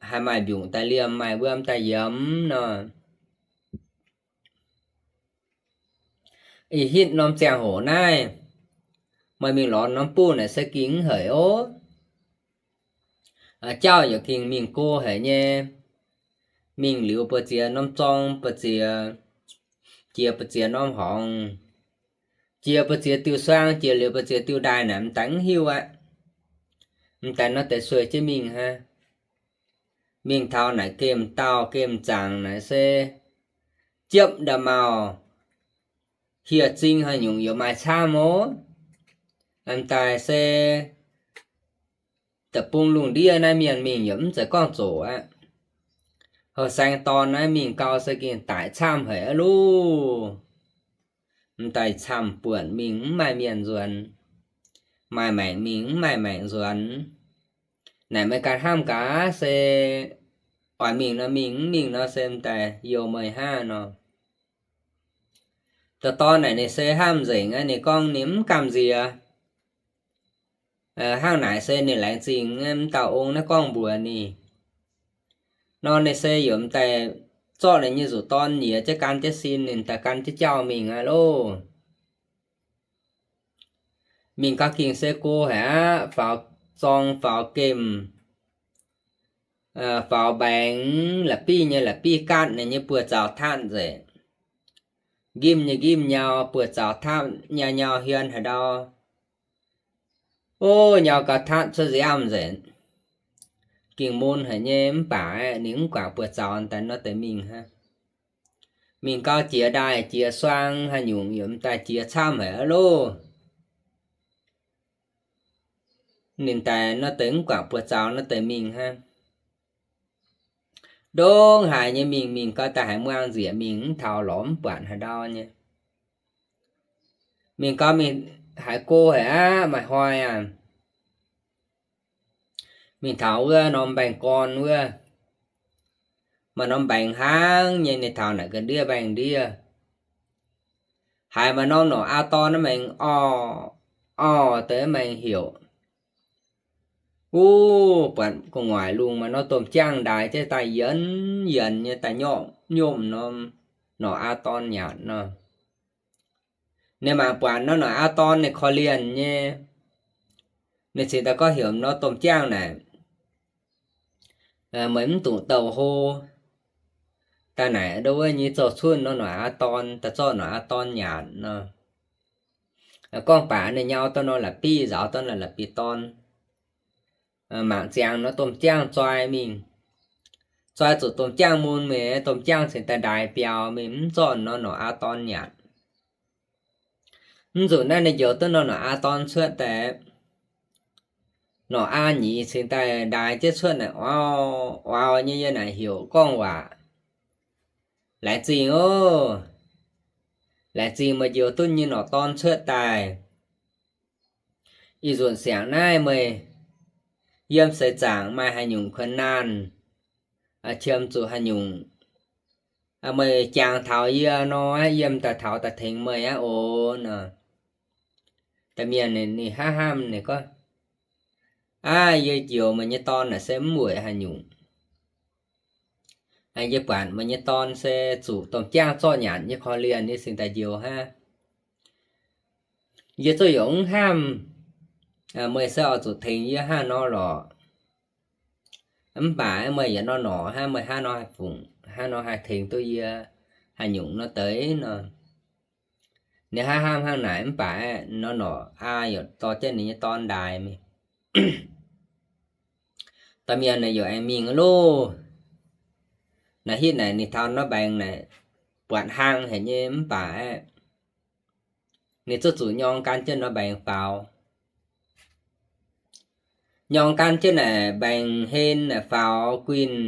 haih maaih mbiungc daaih liemh, maaih wuom daaih yiemx nor. Ih hitv norm ziangh hoc naaiv, meih mingh lorz norm buv naaic se gengh mv haic ov. Jauv yaac gengh mingh go haic nyei. Mingh liuz buoz-ziex norm zorng, buoz-ziex, jiex buoz-ziex norm horngz, jiex buoz-ziex diuh suang, jiex liuz buoz-ziex diuh ndaaih naaic m'daaih mv hiuv aqv. M'daaih nor deix sueih jienv mingh hnangv. Mingh taux naaic gemh dauh gemh zaangc naaic se jiepv nda'maauh, hieh zing haaix nyungc yaac maaih camv ov. M'daaih se deic-bung lungh ndiev naaiv mienh mingh yaac mv zeiz gorngv zoqc aqv. Houh saeng dorn naaiv mingh gau se gengh daic camv haic aqv loh. M'daaih camv buonc mingh mv maaih mienh nzuonx, maaih maengc mingh mv maaih maengc nzuonx. Naaic meih ganh hnamv gaax se oix mingh nor mingh, mv mingh nor se m'daaih youh meih hnangv nor. Dauh dorn naaic ninh se hnamv nzengc aqv, ninh gorngv ninh mv gamh nziex. Hnangv naaic se ninh laengz zingh mv dauh ong naaiv gorngv mbuox ninh. Nor ninh se yaac m'daaih zorqv ninh nyei nzuqc dorn nyiex jienv gan jienv sin, ninh daaih gan jienv jauv mingh aqv loh. Mingh gau gengh se go haic aqv, faaux zorng faaux gemh, faaux mbaengx, la'bieiv nyei la'bieiv gaatv ninh nyei buoz-zaux tatv nzengc. Ngimv nyei ngimv nyau, buoz-zaux tatv nyau nyau hien haaix ndau. Ov, nyau gau tatv cuotv nziaamv nzengc. Gengh mun haic nyei mv baac ninh mv guangc buoz-zaux daaih nor deix mingh hnangv. Mingh gau jiex ndaaih jiex suang haaix nyungc yaac m'daaih jiex camv haic aqv loh. Ninh daaih nor deix mv guangc buoz-zaux nor deix mingh hnangv. Ndongc haaix nyei mingh, mingh gau daaih haiz muangx nzieqc mingh mv taux lorz mv buatc haaix ndau nyei. Mingh gau mingh haiz go haic aqv, maaih hnoi aac, mingh taux wuov norm mbaengx-gorn wuov, maaih norm mbaengx hnangv nyei, ninh taux naaic ga'ndiev mbaengx-ndiev, haiz maaih norm norqc aa dorn naaiv maengx orv, orv deix maengx heuc. Wuov buatc gu'nguaaic lungh maaih norm domh jaangv ndaix jienv daaih yienx yienx nyei daaih nyomv nyomv norm norqc aa dorn nyanc nor. Ninh mangc buatc norm norqc aa dorn ninh korv-lienh nyei. Ninh cingx daaih gorngv heuc norm domh jaangv naaic, meih mv dungx douh hlo. Daaih naaic ndo wuov nyei zouv-cunh norm norqc aa dorn daaih zorqv norqc aa dorn nyanc nor. Gorngv baac ninh nyau dorh norm la'bieiv nzaaux dorh norm la'bieiv dorn, mangc ziangx norm domh jaangv zoi mingh. Zoi zuqc domh jaangv mun mingh, domh jaangv cingx daaih ndaix biaux mingh mv zorqv norm norqc aa dorn nyanc. Mv zuqc naaiv ninh njoux duqv norm norqc aa dorn cuotv daaih, norqc aa nyic cingx daaih ndaix jienv cuotv naaic, oix, oix nyei yie naaic heuc gorngv waac, laengz zingh oc. Laengz zingh meih njoux duqv nyei norqc dorn cuotv daaih. Ih nzunc siangx naaiv meih yiem seix zaangc maaih haaix nyungc kuonx naanh, qiemx zuqc haaix nyungc, meih jangx taux yie nor, yie m'daaih taux daaih tengx meih aqv oc nor. Da'mienh ninh hnamv hnamv ninh gorngv, aav, yie njoux meih nyei dorn naaic se mv weic haaix nyungc. Yie buatc meih nyei dorn se zuqc domh jaangv zorqv nyanc nyei korv-lienh nyei cingx daaih njoux hnangv. Yie zungv yaac mv hnamv, meih se oix zuqc tengx yie hnangv nor lorqc. Mv baac meih yietc norm norqc hnangv, meih hnangv nor haih fungc, hnangv nor haih tengx duqv yie haaix nyungc nor deix nor. Ninh hnamv hnamv hnangv naaic mv baac norm norqc aa yaac dorh jienv ninh nyei dorn ndaix mingh. Da'mienh naaic yaac aengx mingh loh. Naaiv hitv naaic ninh taux norm mbaengx naaic buatc hlang haic nyei mv baac ninh zungv zuqc nyorng gan jienv norm mbaengx faaux. Nyorng gan jienv naaic mbaengx-hlen naaic faaux guinh,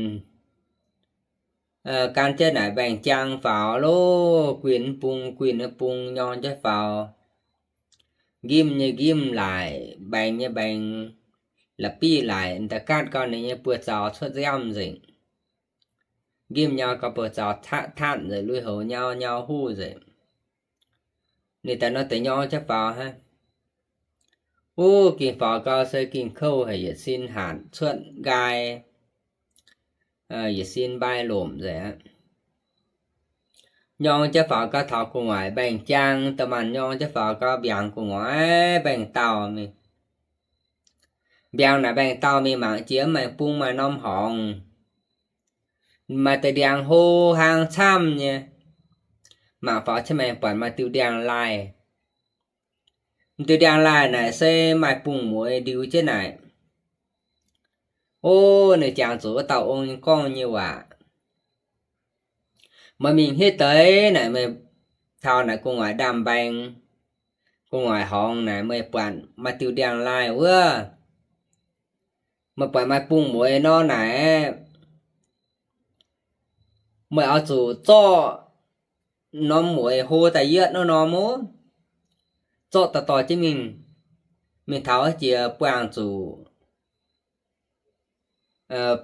gan jienv naaic mbaengx-jaang faaux loh, guinh bung guinh bung nyorng jienv faaux. Ngimv nyei ngimv laaic, mbaengx nyei mbaengx, la'bieiv laaic, da'gaatv gau ninh nyei buoz-zaux cuotv nziaamv nzengc. Ngimv nyau gau buoz-zaux tatv tatv nzengc, lui-houx nyau nyau huv nzengc. Ninh daaih nor deix nyorng jienv faaux hnangv. Wuov ging faaux gau se ging kouv haic, yietc sin hatc cuotv nqaai, yietc sin mbai lomc nzengc aqv. Nyorng jienv faaux gau taux gu'nguaaic mbaengx-jaang, da'maanc nyorng jienv faaux gau mbiaangx gu'nguaaic mbaengx-daauh mingh. Mbiaangx naaic mbaengx-daauh mingh mangc jiex mv maaih bung maaih norm horngz. Maaih deix ndiangx-hlo hlang camv nyei. Mangc faaux jienv maengx buatc maaih diuh ndiangx-laaih. Diuh ndiangx-laaih naaic se maaih bung-mueiz ndiux jienv naaic. Ov, ninh jangx zuqc wuov dauh ong gorngv nyei waac. Meih mingh hitv deix naaic, meih taux naaic gu'nguaaic ndaamv-mbaengx, gu'nguaaic horngz naaic, meih buatc maaih diuh ndiangx-laaih wuov, meih buatc maaih bung-mueiz nor naaic, meih oix zuqc zorqv norm mueiz hlo daaih yietv wuov norm ov. Zorqv daaih dorh jienv mingh, mingh taux jiex buangh zuqc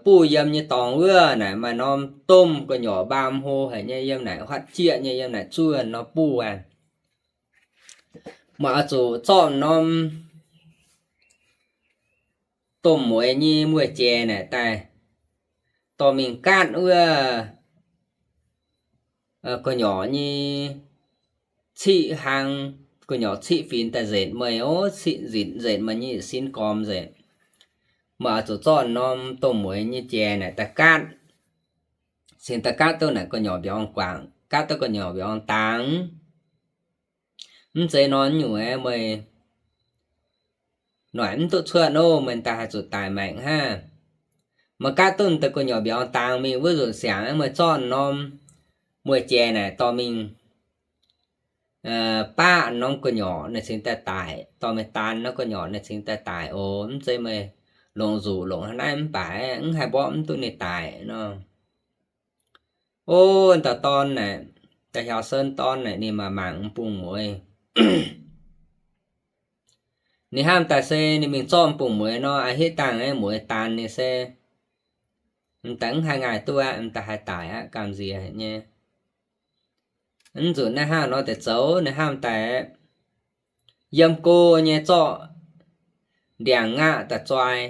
buv yiem nyei dorngx wuov naaic maaih norm domh gu'nyuoz mbaam hlo haic nyei, yiem naaic huaatv jieqv nyei, yiem naaic zuov nor buv aqv. Maaih oix zuqc zorqv norm domh mueiz nyei mueiz-jaic naaic daaih dorh mingh gaatv wuov gu'nyuoz nyei ciqv hlang, gu'nyuoz ciqv finx daaih nzetc meih, o, ciqv nzitc nzetc meih nyei sin gormx nzengc. Maaih oix zuqc zorqv norm domh mueiz nyei jaic naaic daaih gaatv, cingx daaih gaatv duqv naaic gu'nyuoz mbiorngz guangc, gaatv duqv gu'nyuoz mbiorngz dangx. Mv zeiz nor nyungc aeqv, meih noic mv duqv cuotv nor, meih daaih haih zuqc daic maengc hnangv. Meih gaatv duqv deix gu'nyuoz mbiorngz dangx mingh wuov nzunc siangx aeqv, meih zorqv norm mueiz-jaic naaic dorh mingh baqv norm gu'nyuoz naaic cingx daaih daic, dorh mingh daan norm gu'nyuoz naaic cingx daaih daic oc. Mv zeiz meih longc nzuqc longc haaix naaiv mv baac mv haih mborqv mv duqv ninh daic nor. O, dauh dorn naaic, dauh hiaaux-sen dorn naaic ninh maaih mangc m'bung mueiz. Ninh hnamv daaih se ninh mingh zorqv m'bung mueiz nor, a'hitv dangh aeqv, mueiz daanx ninh se m'daaih mv haih ngaih duqv aqv, m'daaih haih daic aqv, gamh nziex nyei. Mv nzunc naaiv hnangv nor deix zoux, ninh hnamv daaih yiem go nyei zorqv ndiangx-ngaqv daaih zoi,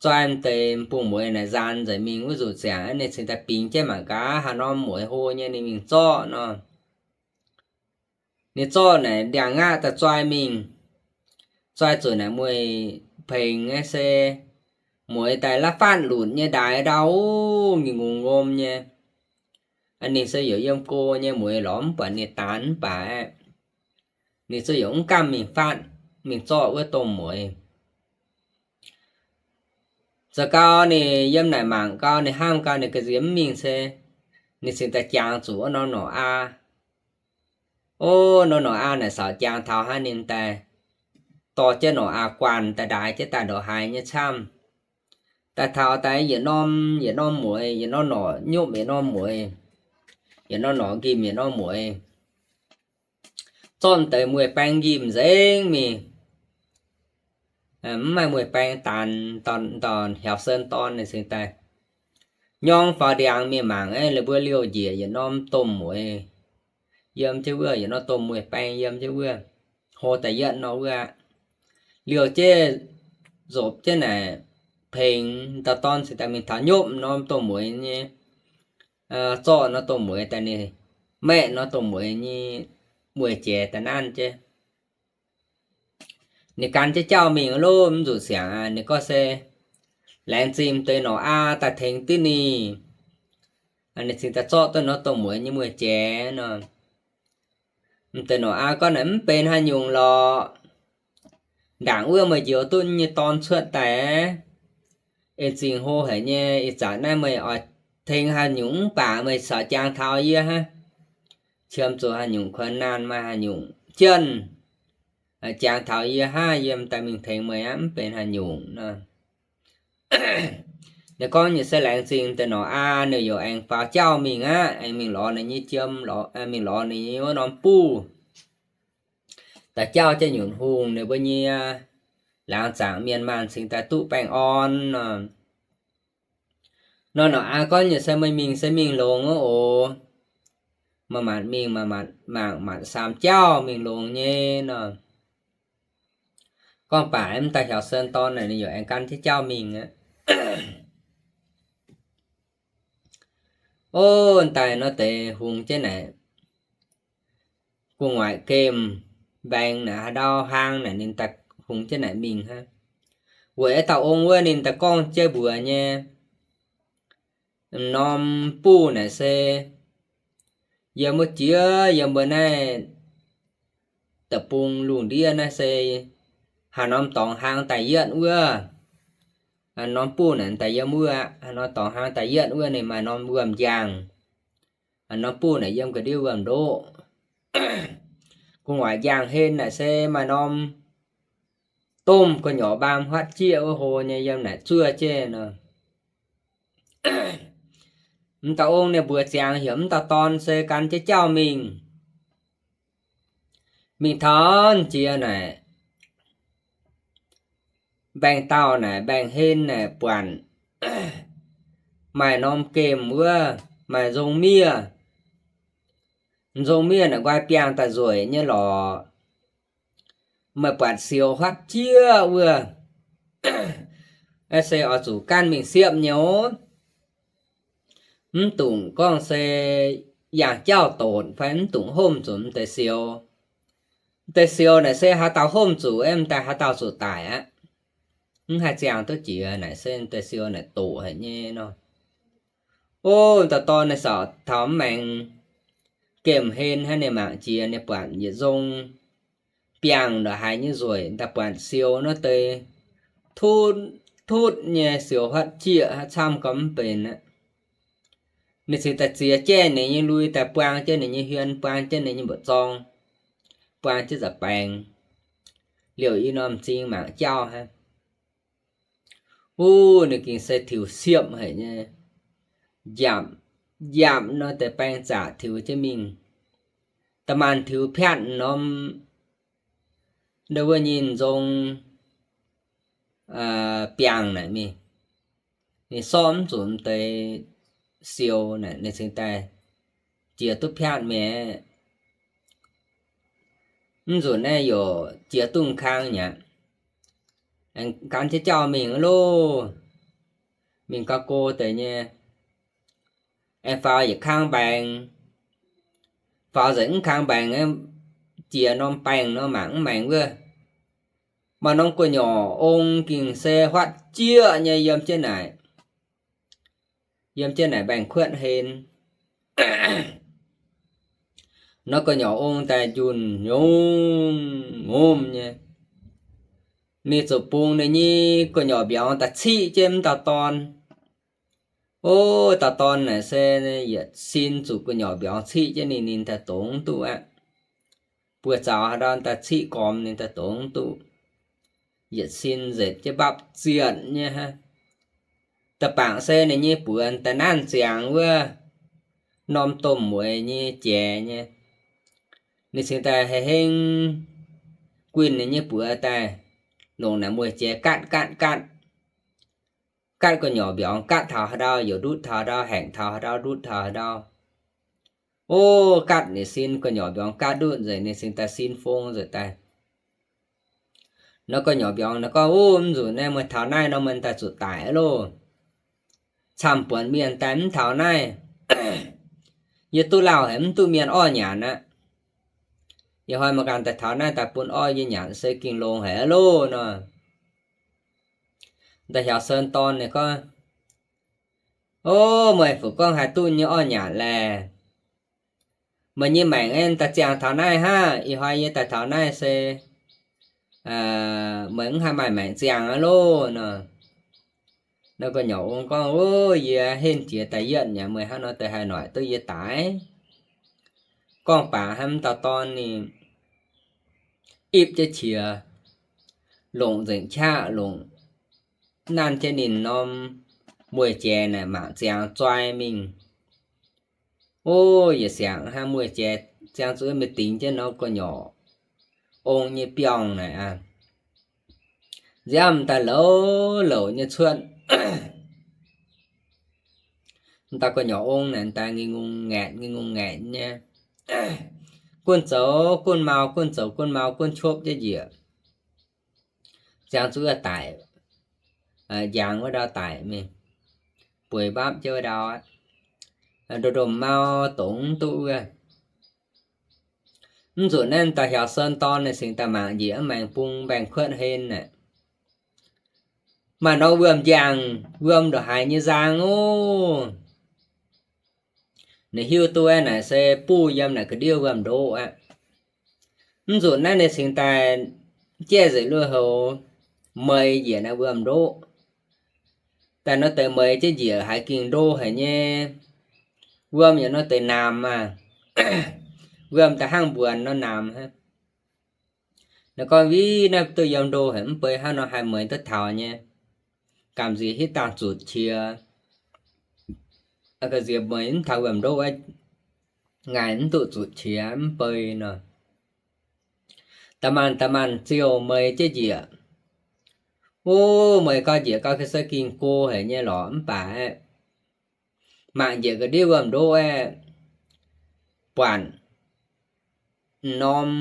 zoi m'deix m'bung mueiz naaic nzaanx nzengc mingh wuov nzunc ziangx, ninh cingx daaih bingx jienv mangc gaax haaix norm mueiz hlo nyei ninh mingh zorqv nor. Ninh zorqv naaic ndiangx-ngaqv daaih zoi mingh, zoi zuqc naaic mueiz pengx nyei se mueiz daaih la'fatv lunc nyei ndaix ndau, ngingh ngongx ngom nyei. Ninh se yaac yiem go nyei, mueiz lorz mv buatc ninh daanx mv baac ninh zungv yaac mv gamh mingh fatv, mingh zorqv wuov domh mueiz. Zoux gau ninh yiem naaic mangc gau, ninh hnamv gau ninh ga'nziex mv mingh se, ninh cingx daaih jangx zuqc wuov norm norqc aa. O, norm norqc aa naaic caux jangx taux hnangv, ninh daaih dorh jienv norqc aa guanh daaih ndaix jienv daaih ndongc haaix nyei camv. Daaih taux daaih yietc norm yietc norm mueiz, yietc norm norqc nyopv yietc norm mueiz, yietc norm norqc nqimh yietc norm mueiz. Zorqv deix mueiz-baeng nqimh nzengc mingh. Mv maaih mueiz-baeng daanx, dauh hiaaux-sen dorn ninh cingx daaih nyorng faaux ndiangx mingh mangc aeqv, ninh mbuo liouh njiec yietc norm domh mueiz yiem jienv wuov, yietc norm domh mueiz-baeng yiem jienv wuov, hlo daaih yietv nor wuov aqv. Liouh jienv nzopc jienv naaic pengx, dauh dorn cingx daaih mingh taux nyopv norm domh mueiz nyei, zorqv norm domh mueiz daaih, ninh maeqv norm domh mueiz nyei mueiz-jaic daaih nanv jienv. Ninh gan jienv jauv mingh loh, mv nzunc siangx aqv, ninh gorngv se laengz zingh m'deix norqc aa daaih tengx duqv ninh. Ninh cingx daaih zorqv duqv norm domh mueiz nyei mueiz-jaic nor. M'deix norqc aa gorngv naaic mv benx haaix nyungc lorqc. Ndaangc wuov meih njoux duqv nyei dorn cuotv daaih, en zingh hlo haic nyei. Ih zanc naaiv meih oix tengx haaix nyungc mv baac meih caux jangx taux yie hnangv. Qiemx zuqc haaix nyungc kuonx naanh maaih haaix nyungc jienv, jangx taux yie hnangv, yie m'daaih mingh tengx meih aqv, mv benx haaix nyungc nor. Ninh gorngv nyei se laengz zingh deix norqc aa, ninh yaac aengx faaux jauv mingh aqv, aengx mingh lorz ninh nyei jiem, mingh lorz ninh nyei wuov norm buv, daaih jauv jienv nyunc hungh ninh mbuo nyei laangz zaangc mienh maanh cingx daaih duqv baengh orn nor. Nor norqc aa gorngv nyei se meih mingh se mingh longx oc. Maaih maanc mingh, maaih maanc mangc, maanc saam jauv mingh longx nyei nor. Gorngv baac mv daaih hiaaux-sen dorn naaic ninh yaac aengx gan jienv jauv mingh aqv. O, daaih nor deix hungx jienv naaic gu'nguaaic gemh mbaengx naaic haaix ndau hlang naaic ninh daaih hungx jienv naaic mingh hnangv. Weic dauh ong wuov ninh daaih gorngv jienv mbuox nyei, norm buv naaic se yiem wuov jiex, yiem mbuo naaiv deic-bung lungh ndiev naaiv se haaix norm dorngx hlang daaih yietv wuov. Norm buv naaic daaih yiem wuov, haaix norm dorngx hlang daaih yietv wuov ninh maaih norm wuom-njang. Norm buv naaic yiem ga'ndiev wuom-ndoqv. Gu'nguaaic njang-hlen naaic se maaih norm domh gu'nyuoz mbaam huaatv jieqv wuov hlo nyei yiem naaic zuov jienv nor. M'dauh ong ninh mbuox ziangx heuc m'dauh dorn se gan jienv jauv mingh. Mingh taux jiex naaic, mbaengx-daauh naaic, mbaengx-hlen naaic buatc maaih norm gemh wuov, maaih nzong miev. Nzong miev naaic nqoi biangh daaih nzueic nyei lorqc. meih buatc siou huotv jieqv wuov, se oix zuqc gaanv mingh siepv nyei oc. Mv dungx gorngv se yangh jauv-doqc fai mv dungx homv zuqc m'deix siou. M'deix siou naaic se haaix dauh homv zuqc, m'daaih haaix dauh zuqc daic aqv. Mv haih ziangh duqv jiex naaic se m'deix siou naaic doqc haic nyei nor. Ov, dauh dorn ninh sorc taux mv maengx gemh hlen hnangv, ninh mangc jiex ninh buatc yietc nzong biangh ndongc haaix nyei nzueic, daaih buatc siou nor deix tutv tutv nyei, siou huotv jieqv, camv gorngv mv benx aqv. Ninh cingx daaih ziex jaeqv ninh nyei lui daaih buang jienv ninh nyei hmien, buang jienv ninh nyei mbuoqc zorng, buang jienv nza'baengx, liouh i norm m'zing mangc jauv hnangv. Ov, ninh gengh se tiux siepv haic nyei, njapc, njapc nor deix baeng zaqc tiux jienv mingh. Da'maanc tiux piatv norm ndau wuov nyei nzong biangh naaic mingh. Ninh sorqv mv zuqc m'deix siou naaic, ninh cingx daaih jiex duqv piatv mi'aqv. Mv nzunc naaiv yaac jiex duqv kang nyei aqv. Aengx gan jienv jauv mingh loh. Mingh gauh go deix nyei. Aengx faaux yietc kang mbaengx, faaux nzengc mv kang mbaengx, jiex norm baengh nor mangc mv maengx wuov, maaih norm gu'nyuoz ong gengh se huatv jieqv nyei yiem jienv naaic, yiem jienv naaic mbaengx-kuotv hlen. Nor gu'nyuoz ong daaih njunh nyungc ngomh nyei. Ninh ziouc bungx ninh nyei gu'nyuoz mbiorngz daaih ciqv jienv m'dauh dorn. Ov, dauh dorn naaic se yietc sin zuqc gu'nyuoz mbiorngz ciqv jienv ninh, ninh daaih dongz duqv aqv. Buoz-zaux haaix ndau daaih ciqv gormx ninh daaih dongz duqv. Yietc sin nzetc jienv mbapv zietc nyei hnangv. Da'bangc se ninh nyei buoz daaih nanv ziangx wuov norm domh mueiz nyei jiex nyei. Ninh cingx daaih hei heng guinh ninh nyei buoz daaih, longc naaic mueiz jiex gatv gatv gatv. Gatv gu'nyuoz mbiorngz gatv taux haaix ndau yaac ndutv taux haaix ndau, haengc taux haaix ndau ndutv taux haaix ndau. Ov, gatv ninh sin gu'nyuoz mbiorngz gatv ndutv nzengc, ninh cingx daaih sin fong nzengc daaih. Nor gu'nyuoz mbiorngz naaic gorngv, Ov, mv nzunc naaiv meih taux naaiv nor meih daaih zuqc daic loh. Camv-buonc mienh daaih mv taux naaiv, yie duqv lauh haic, mv duqv mienh orv nyanc aqv. Ih hnoi meih ganh daaih taux naaiv daaih bun orv yie nyanc se gengh longx haic loh nor. Da'hiaaux sen dorn ninh gorngv, Ov, meih fu gorngv haih duqv nyei orv nyanc laeh. Meih nyei maengc aeqv, daaih ziangh taux naaiv hnangv. Ih hnoi yie daaih taux naaiv se meih mv haih maaih maengc ziangh aqv loh nor. Nor gu'nyuoz ong gorngv, Ov, yie henv jiex daaih yietv nyei, meih hnangv nor deix haih noic duqv yie daic? Gorngv baac hnangv dauh dorn ninh ipv jienv qiex, longc nzengc qaqv longc, nanv jienv ninh norm mueiz-jaix naaic mangc ziangx zoi mingh. Ov, yietc siangx hnangv mueiz-jaix ziangx zuqc mingh dingx jienv norm gu'nyuoz ong nyei biorngh naaic aqv. Nziaamv daaih louc louc nyei cuotv. M'daaih gu'nyuoz ong naaic daaih ngingh ngongh ngaetc, ngingh ngongh ngaetc nyei. Gunv zoux gunv mau, gunv zoux gunv mau, gunv qopv jienv njiec. Ziangx zuqc daic, njang wuov ndau daic mingh, bueix mbapv jienv wuov ndau aqv. Ndomh ndomh mau dongz duqv wuov. Mv nzunc naaiv da'hiaaux sen dorn ninh cingx daaih mangc njiec mv maengx bung mbaengx-kuotv hlen naaic, maaih norm wuom-njang, wuom ndongc haaix nyei nzang ov. Ninh hiuv duqv naaic se buv yiem naaic ga'ndiev wuom-ndoqv aqv. Mv nzunc naaiv ninh cingx daaih jaiv nzengc lui-houx, meix njiec naaiv wuom-ndoqv. Daaih nor deix meix jienv njiec haiz gingh ndo haic nyei. Wuom yaac nor deix namx maah. Wuom daaih hnangv mbuonx nor namx hnangv. Naaiv gorngv, Win, naaiv duqv yiem ndo haic, mv bei hnangv nor haih meix duqv taux nyei. Gamh nziex hitv dangh zutc qiex, nziex meix mv taux wuom-ndoqv, ngaih mv duqv zutc qiex mv bei nor. Da'maanc da'maanc ziouc meix jienv njiec. Ov, meix gau njiec gau se gingh go haic nyei lorqc, mv baac aeqv, mangc njiec ga'ndiev wuom-ndoqv aeqv, buatc norm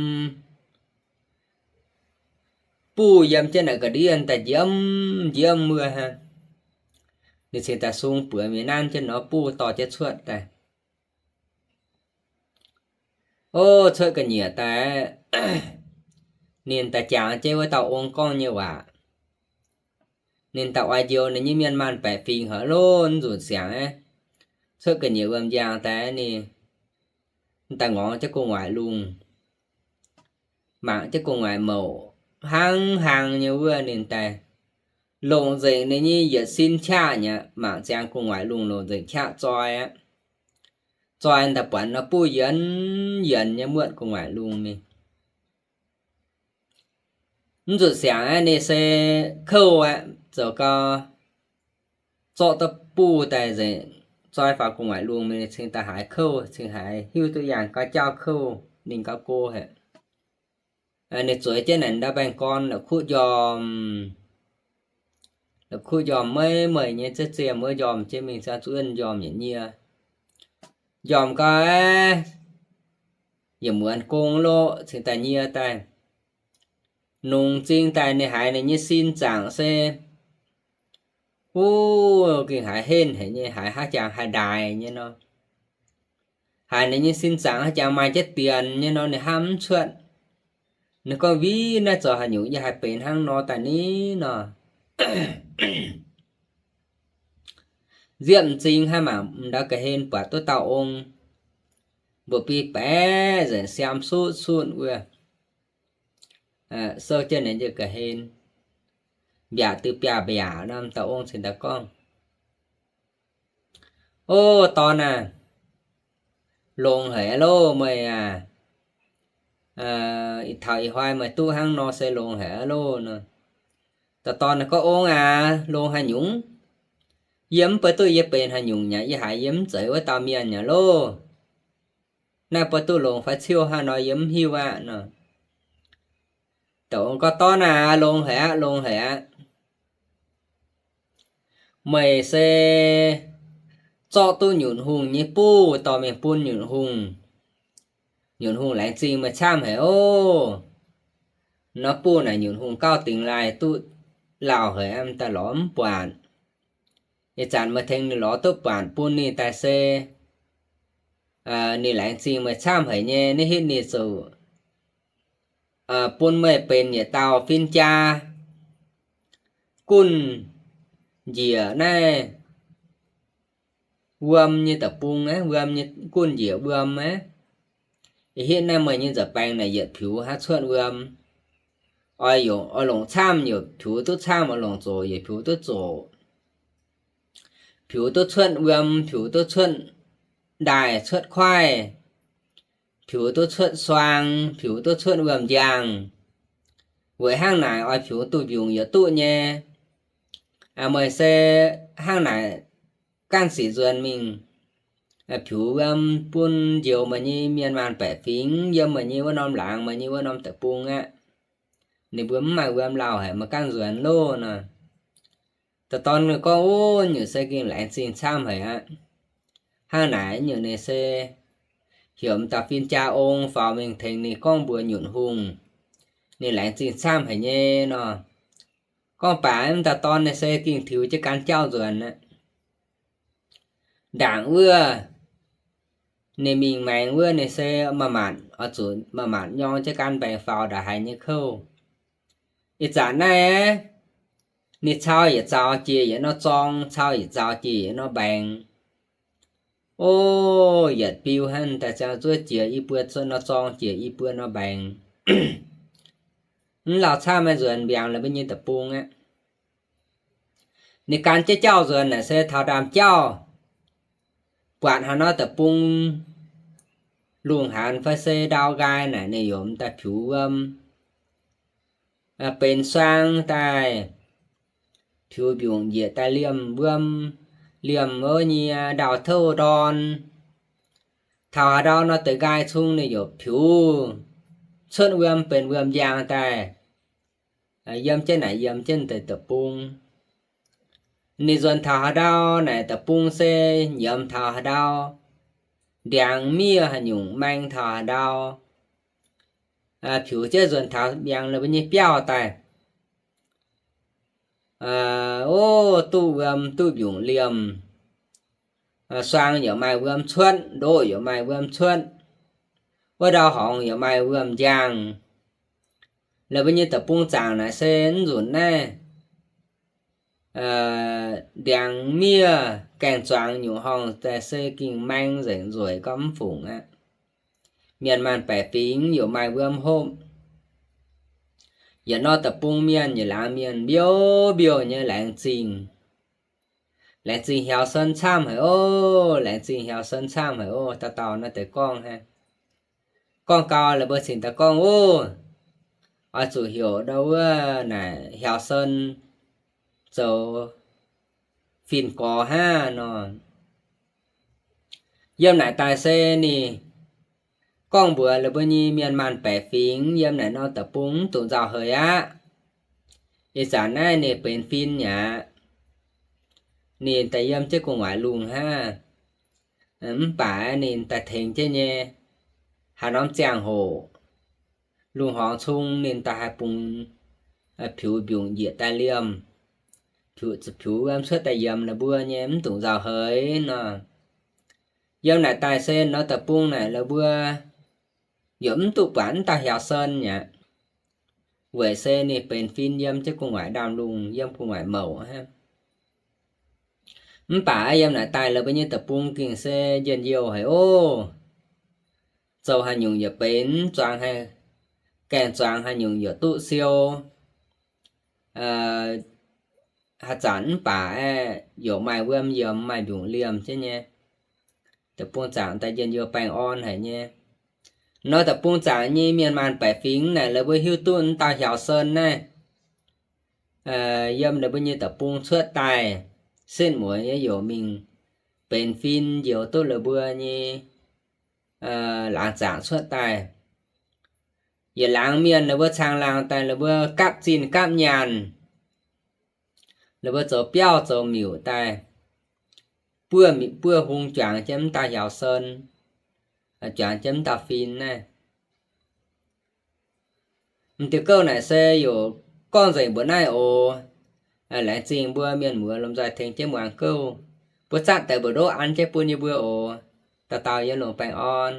buh yiem jienv naaic ga'ndiev daaih njiemv njiemv wuov hnangv. Ninh cingx daaih sung buoz mingh nanv jienv nor buh dorh jienv cuotv daaih. Ov, cuotv ga'nyiec daaih, ninh daaih jangx jienv wuov dauh ong gorngv nyei waac. Ninh daaih oix njoux ninh nyei mienh maanh baeqc fingx haic loh, mv nzunc siangx aqv. Cuotv ga'nyiec wuom-njang daaih ninh daaih ngorc jienv gu'nguaaic lungh, mangc jienv gu'nguaaic mouc hnangv hlang nyei wuov, ninh daaih longc nzengc ninh nyei yietc sin qaqv nyei, mangc ziangx gu'nguaaic lungh longc nzengc qaqv zoi aqv. Zoi daaih buatc nor buh yienx yienx nyei muotv gu'nguaaic lungh mingh. Mv zuqc siangx aqv, ninh se kouv aqv. Zoux gau zorqv duqv buh daaih nzengc, zoi faaux gu'nguaaic lungh mingh, ninh cingx daaih haiz kouv, cingx haiz hiuv duqv yangh gau jauv kouv, ninh gau go haic. Ninh zueiz jienv naaic ndau mbaengx gorn la'kuqv njormh, la'kuqv njormh maiv meih nyei zieqv ziemh wuov njormh jienv mingh, ziangh zuqc wuov njormh yietc nyie. Njormh gau aqv, yietc muonz gong loh, cingx daaih nyie daaih. Nungx zingh daaih ninh haiz ninh nyei sin zaangc se, wuov, gengh haiz henv haic nyei, haiz haaix jangx haaix ndaaix nyei nor. Haiz ninh nyei sin zaangc haaix jangx maaih jienv dienx nyei nor, ninh hnamv mv cuotv. Ninh gorngv, Win, naaiv zoux haaix nyungc yie haih benx hnangv nor daaih ni nor? Nziepv m'zing hnangv, mangc ndau ga'hlen buatc duqv dauh ong mbuoqc biei baeqc nzengc, siaam sutv sutv wuov, souv jienv ninh nyei ga'hlen, mbiaatc dui biaav mbiaatc nor. Dauh ong cingx daaih gorngv, O dorn aah, longx haic aqv loh meih aah. Ih taux ih hnoi meih duqv hnangv nor se longx haic aqv loh nor. Dauh dorn gorngv, Ong aah, longx haaix nyungc? Yie mv buatc duqv yie benx haaix nyungc nyei, yie haiz yie mv zeiz wuov dauh mienh nyei loh. Naaiv buatc duqv longx fai ciouv hnangv nor yie mv hiuv aqv nor. Dauh ong gorngv, Dorn aah, longx haic aqv, longx haic aqv. Meih se zorqv duqv nyunc hungh nyei buh dorh mingh bun nyunc hungh. Nyunc hungh laengz zingh meih camv haic oc. Nor buh naaic nyunc hungh gauh dingx laaih duqv lauh haic, daaih lorz mv buatc. Ih zanc meih tengx ninh lorz duqv buatc bun ninh daaih se ninh laengz zingh meih camv haic nyei. Naaiv hitv ninh zuqc bun meih benx yietc dauh fin-jaa, gunv njiec naaiv wuom nyei deic-bung aqv, wuom nyei, gunv njiec wuom aqv. Ih hitv naaiv meih nyei nza'baengx naaic yietc piux hnangv cuotv wuom. Oix yungc, oix longc camv yaac piux duqv camv, oix longc zoqc yaac piux duqv zoqc. Piux duqv cuotv wuom, piux duqv cuotv ndaaih cuotv kuaaiv, piux duqv cuotv suang, piux duqv cuotv wuom-njang. Weic hnangv naaic oix piux duqv mbiungc yaac duqv nyei. Meih se hnangv naaic ganh sic nzuonx mingh, piux wuom bun njoux meih nyei mienh maanh baeqc fingx yiem meih nyei wuov norm laangz, meih nyei wuov norm deic-bung aqv. Ninh mbuo mv maaih wuom lauh haic, meih ganh nzuonx loh nor. Dauh dorn gorngv, Ov, nyungc se gengh laengz zingh camv haic aqv. Hnangv naaic nyungc ninh se heuc m'dauh fin-jaa ong faaux mingh tengx ninh gorngv mbuox nyunc hungh, ninh laengz zingh camv haic nyei nor. Gorngv baac m'dauh dorn ninh se gengh tiux jienv ganh jauv nzuonx aqv. Ndaangc wuov, ninh mingh maengx wuov ninh se maaih maanc, oix zuqc maaih maanc nyorng jienv ganh mbaengx faaux ndongc haaix nyei kouv. Ih zanc naaiv, ninh cau yietc zaux jiex yietc norm zorng, cau yietc zaux jiex yietc norm mbaengx. O, yietc biu hnangv daaih ziangh zuov jiex i buo norm zorng, jiex i buo norm mbaengx. Mv lauh camv, maaih nzuonx mbiaangx la'mbiaangx nyei deic-bung aqv. Ninh gan jienv jauv nzuonx naaic se taux ndaamv-jauv, buatc haaix nor deic-bung lungh haanz fai se ndau nqaai naaic, ninh yaac m'daaih piux wuom, benx suang daaih, piux mbiungc njiec daaih liemh wuom, liemh wuov nyei ndau-touv ndorn. Taux haaix ndau nor deix nqaai cung ninh yaac piux cuotv wuom benx wuom-njang daaih, yiem jienv naaic yiem jienv deix deic-bung. Ninh nzuonx taux haaix ndau naaic deic-bung se nyiemz taux haaix ndau, ndiangx miev haaix nyungc maeng taux haaix ndau, piux jienv nzuonx taux mbiaangx la'mbiaangx nyei biauv daaih. Ov, duqv wuom duqv mbiungc liemh, suang yaac maaih wuom cuotv, ndoqv yaac maaih wuom cuotv, wuov ndau horngz yaac maaih wuom njang. Laaix mbuo nyei deic-bung zaangc naaic se mv nzunc naaiv ndiangx miev gaengh zuangx nyungc horngh daaih se gengh maeng nzengc nzueic gorngv mv fungc aqv. Mienh maanh baeqc fingx yaac maaih wuom hopv. Yietc norm deic-bung mienh yietc laangz mienh mbiouv mbiouh nyei laengz zingh. Laengz zingh hiaux sen camv haic oc, laengz zingh hiaux sen camv haic oc. Dauh dauh naaiv deix gorngv hnangv. Gorngv gau laaix mbuo cingx daaih gorngv oc. Oix zuqc heuc ndau wuov naaic hiaux sen zoux fin-gorx hnangv nor. Yiem naaic daaih se ninh gorngv mbuox laaix mbuo nyei mienh maanh baeqc fingx yiem naaic norm deic-bung mv dungx nzauh heix aqv. Ih zanc naaiv ninh benx fin mi'aqv. Ninh daaih yiem jienv gu'nguaaic lungh hnangv. Mv baac ninh daaih tengx jienv nyei. Haaix norm ziangh hoc lungh horngz cung ninh daaih haih bungx piux mbiungc njiec daaih liemh, piux, piux wuom cuotv daaih yiemx laaix mbuo nyei mv dungx nzauh heix nor. Yiem naaic daaih se norm deic-bung naaic laaix mbuo yaac mv duqv buatc mv dauh hiaux sen mi'aqv. Weic se ninh benx fin yiem jienv gu'nguaaic ndaamv-lungh, yiem gu'nguaaic mouc hnangv. Mv baac yiem naaic daaih laaix mbuo nyei deic-bung gengh se njien-youh haic oc. Zoux haaix nyungc yaac benx, zuangx haaix, gaengh zuangx haaix nyungc yaac duqv siou. Haaix zanc mv baac aeqv, yaac maaih wuom yiemx, maaih mbiungc liemh jienv nyei. Deic-bung zaangc daaih njien-youh baengh orn haic nyei. Nor deic-bung zaangc nyei mienh maanh baeqc fingx naaic laaix mbuo hiuv duqv mv dauh hiaux sen naaiv yiem laaix mbuo nyei deic-bung cuotv daaih, setv mueiz yaac mingh benx fin njoux duqv laaix mbuo nyei laangz zaangc cuotv daaih. Yietc laangz mienh laaix mbuo caangh laangz daaih laaix mbuo gapv zinh gapv nyaanh, laaix mbuo zoux biauv zoux miuc daaih, buov, buov hung juangx jienv mv dauh hiaux sen, juangx jienv mv dauh fin naaiv. M'diuh gouv naaic se yaac gorngv nzengc mbuox naaiv oc. Laengz zingh mbuo mienh muoz lomh nzoih tengx jienv muangx gouv. Mbuo zatv deix mbu'ndongx an jienv bun yie mbuo oc. Dauh dauh yiem longx baengh orn.